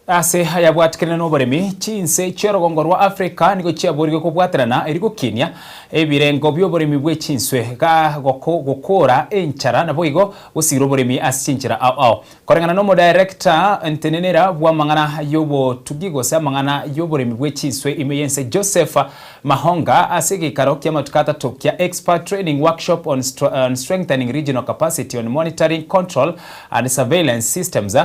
Ase ayabwatikanire noboremi, chinse chi'orogongo rwa Africa nigo chiaborigwe kobwaterana erio gokinia ebirengo bi'oboremi bwe chinswe ga gokora enchara naboigo gosiira oboremi ase chinchera ao ao. Koreng'ana n'omodirector ntenenera bw'amang'ana y'obotugi gose amang'ana y'oboremi bwe chinswe ime y'ense Joseph Mahonga ase egeikaro ki'amatuko atato kia Expert Training Workshop on Strengthening Regional Capacity on Monitoring, Control and Surveillance Systems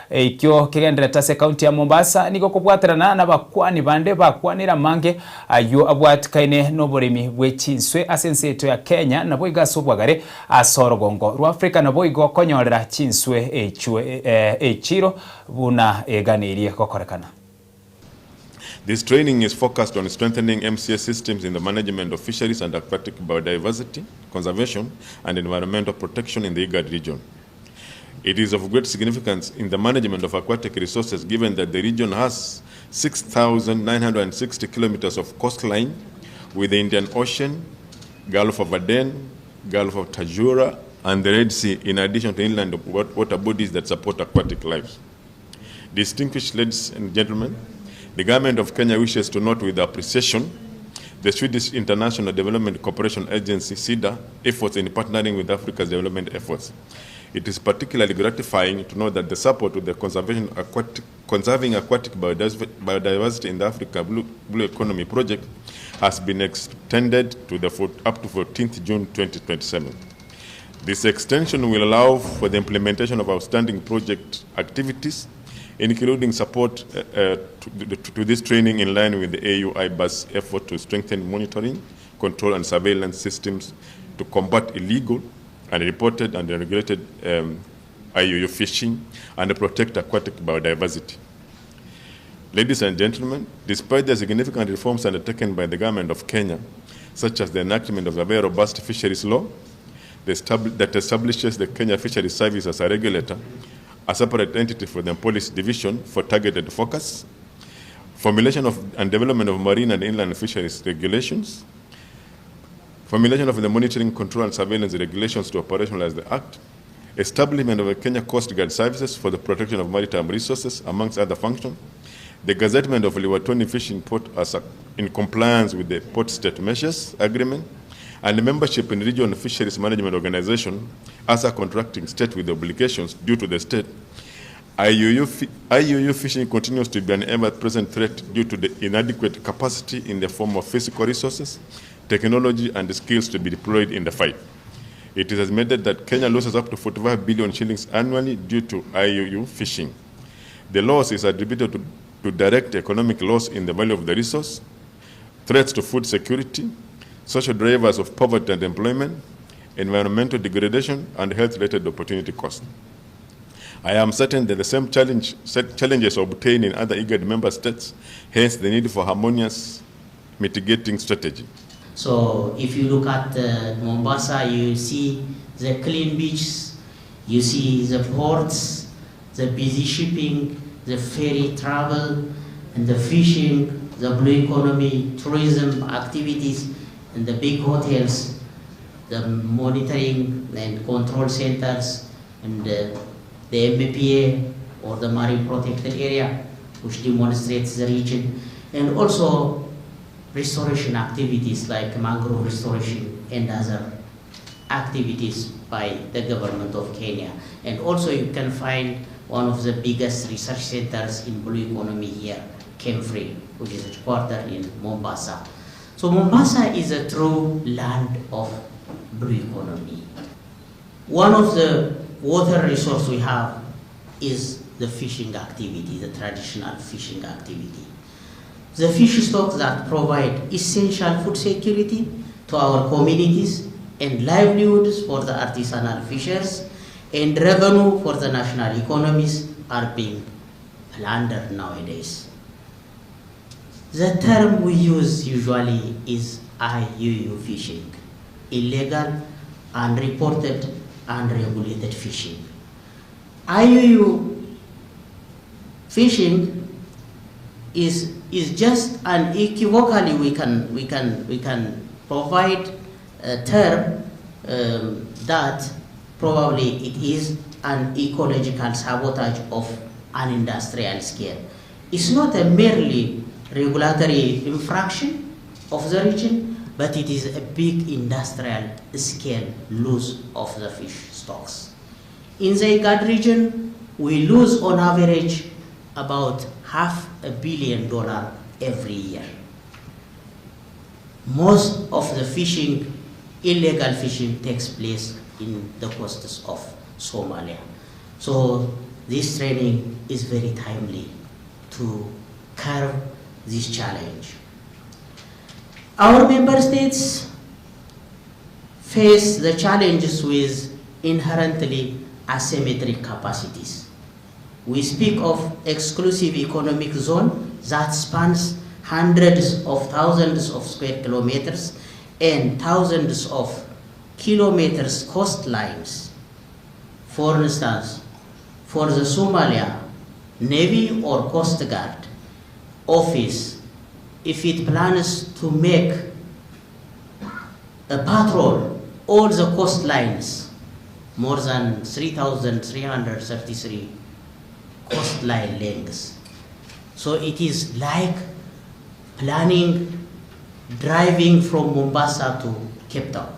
Ekio kegendererete ase ekaunti ya Mombasa nigo kobwaterana nabakwani bande bakwanire amange ayio abwatikaine noboremi bwe chinswe ase ense yaito ya Kenya naboigo ase obwagare ase orogongo rwa Africa naboigo konyorera chinswe echio echiro buna eganeirie gokorekana. This training is focused on strengthening MCS systems in the management of fisheries and aquatic biodiversity, conservation, and environmental protection in the IGAD region. It is of great significance in the management of aquatic resources given that the region has 6,960 kilometers of coastline with the Indian Ocean, Gulf of Aden, Gulf of Tajura, and the Red Sea, in addition to inland water bodies that support aquatic life. Distinguished ladies and gentlemen, the government of Kenya wishes to note with appreciation the Swedish International Development Cooperation Agency, SIDA, efforts in partnering with Africa's development efforts. It is particularly gratifying to know that the support to the conservation aquatic, conserving aquatic biodiversity in the Africa Blue, Blue Economy project has been extended to the up to 14th June 2027. This extension will allow for the implementation of outstanding project activities, including support uh, uh, to, to, this training in line with the AU IBAS effort to strengthen monitoring, control and surveillance systems to combat illegal, unreported and unregulated um, IUU fishing and protect aquatic biodiversity. Ladies and gentlemen, despite the significant reforms undertaken by the government of Kenya, such as the enactment of a very robust fisheries law that establishes the Kenya Fisheries Service as a regulator, a separate entity for the police division for targeted focus, formulation of and development of marine and inland fisheries regulations, formulation of the monitoring, control and surveillance regulations to operationalize the Act, establishment of a Kenya Coast Guard Services for the protection of maritime resources, amongst other functions, the gazettement of Liwatoni Fishing Port as a, in compliance with the Port State Measures Agreement, and membership in Regional Fisheries Management Organization as a contracting state with obligations due to the state, IUU, IUU fishing continues to be an ever-present threat due to the inadequate capacity in the form of physical resources, technology, and skills to be deployed in the fight. It is estimated that Kenya loses up to 45 billion shillings annually due to IUU fishing. The loss is attributed to, to direct economic loss in the value of the resource, threats to food security, social drivers of poverty and employment, environmental degradation, and health-related opportunity cost. I am certain that the same challenge, challenges obtain in other IGAD member states, hence the need for harmonious mitigating strategy. So if you look at Mombasa, you see the clean beaches, you see the ports, the busy shipping, the ferry travel, and the fishing, the blue economy, tourism activities, and the big hotels, the monitoring and control centers, and the, the MPA or the Marine Protected Area, which demonstrates the region, and also restoration activities like mangrove restoration and other activities by the government of Kenya. And also you can find one of the biggest research centers in blue economy here, KEMFRI, which is headquartered in Mombasa. So Mombasa is a true land of blue economy. One of the water resource we have is the fishing activity, the traditional fishing activity. The fish stocks that provide essential food security to our communities and livelihoods for the artisanal fishers and revenue for the national economies are being plundered nowadays. The term we use usually is IUU fishing, illegal, unreported, unregulated fishing. IUU fishing is, is just unequivocally we can, we can, we can provide a term um, that probably it is an ecological sabotage of an industrial scale. It's not a merely regulatory infraction of the region, but it is a big industrial scale loss of the fish stocks. In the IGAD region, we lose on average about $500 million every year. Most of the fishing, illegal fishing, takes place in the coasts of Somalia. So this training is very timely to curb this challenge. Our member states face the challenges with inherently asymmetric capacities. We speak of exclusive economic zone that spans hundreds of thousands of square kilometers and thousands of kilometers coastlines. For instance, for the Somalia Navy or Coast Guard office, if it plans to make a patrol all the coastlines, more than 3,333 coastline lengths. So it is like planning driving from Mombasa to Cape Town.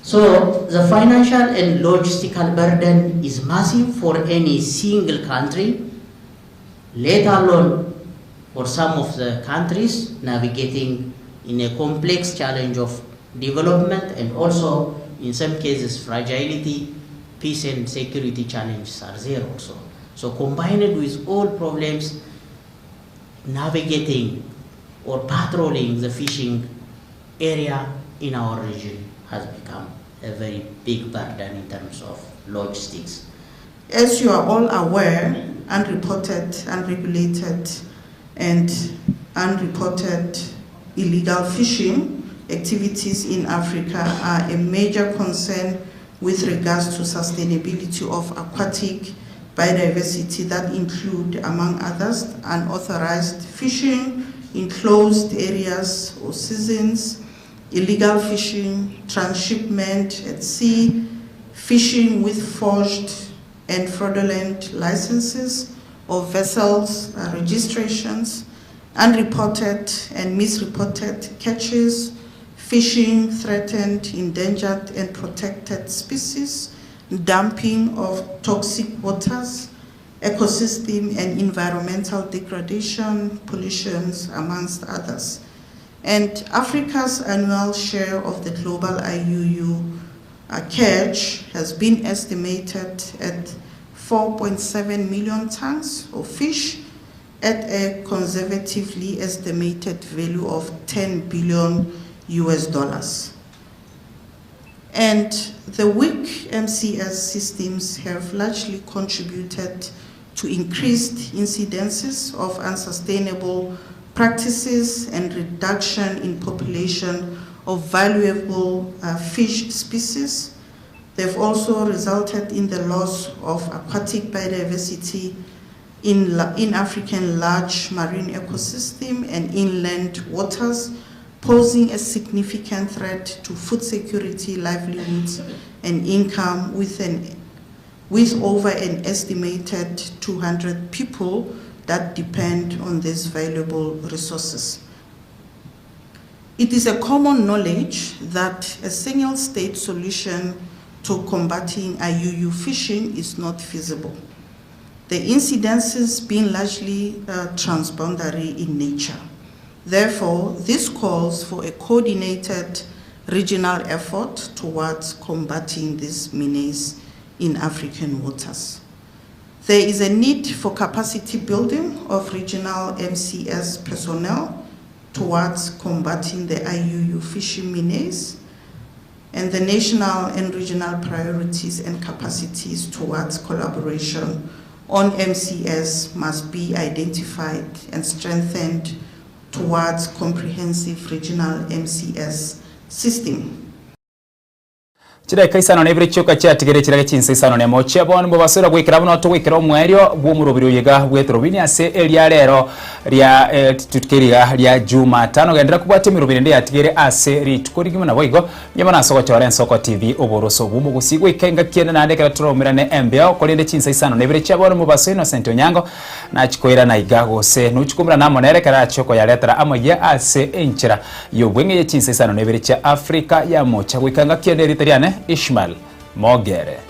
So the financial and logistical burden is massive for any single country, let alone for some of the countries navigating in a complex challenge of development and also in some cases fragility, peace and security challenges are there also. So combined with all problems, navigating or patrolling the fishing area in our region has become a very big burden in terms of logistics. As you are all aware, unreported, unregulated, and unreported illegal fishing activities in Africa are a major concern with regards to sustainability of aquatic biodiversity that include, among others, unauthorized fishing in closed areas or seasons, illegal fishing, transshipment at sea, fishing with forged and fraudulent licenses or vessels registrations, unreported and misreported catches, fishing threatened, endangered, and protected species, dumping of toxic waters, ecosystem and environmental degradation, pollutions, amongst others. And Africa's annual share of the global IUU catch has been estimated at 4.7 million tons of fish at a conservatively estimated value of 10 billion US dollars. And the weak MCS systems have largely contributed to increased incidences of unsustainable practices and reduction in population of valuable fish species. They've also resulted in the loss of aquatic biodiversity in African large marine ecosystem and inland waters, posing a significant threat to food security, livelihoods, and income with over an estimated 200 people that depend on these valuable resources. It is a common knowledge that a single state solution to combating IUU fishing is not feasible, the incidences being largely transboundary in nature. Therefore, this calls for a coordinated regional effort towards combating this menace in African waters. There is a need for capacity building of regional MCS personnel towards combating the IUU fishing menace, and the national and regional priorities and capacities towards collaboration on MCS must be identified and strengthened towards comprehensive regional MCS system. Chidaeka isano na ibere chioka chiatigere chirage chinsa isano nemo chia bono mobasore goikera buna togoikera omoerio bw'omorobiri oyo iga bw'etorobini ase eria rero ria rituko eriga ria Jumatano. Genderera kobwatia emerobiri ende yatigere ase rituko rigima naboigo nyuma nase ogochora Ensoko TV oboroso bw'omogusii goika engaki ende naende ekero toraumerane embeo korende chinsa isano na ibere chia bono mobaso Innocent Onyango nachia koirana iga gose nochia koumerana amo nere ekero arachie koyaretera amayia ase enchera y'obweng'e ye chinsa isano na ibere chia Afrika ya Mocha goika engaki ende erieta riane Ishmael Mogere.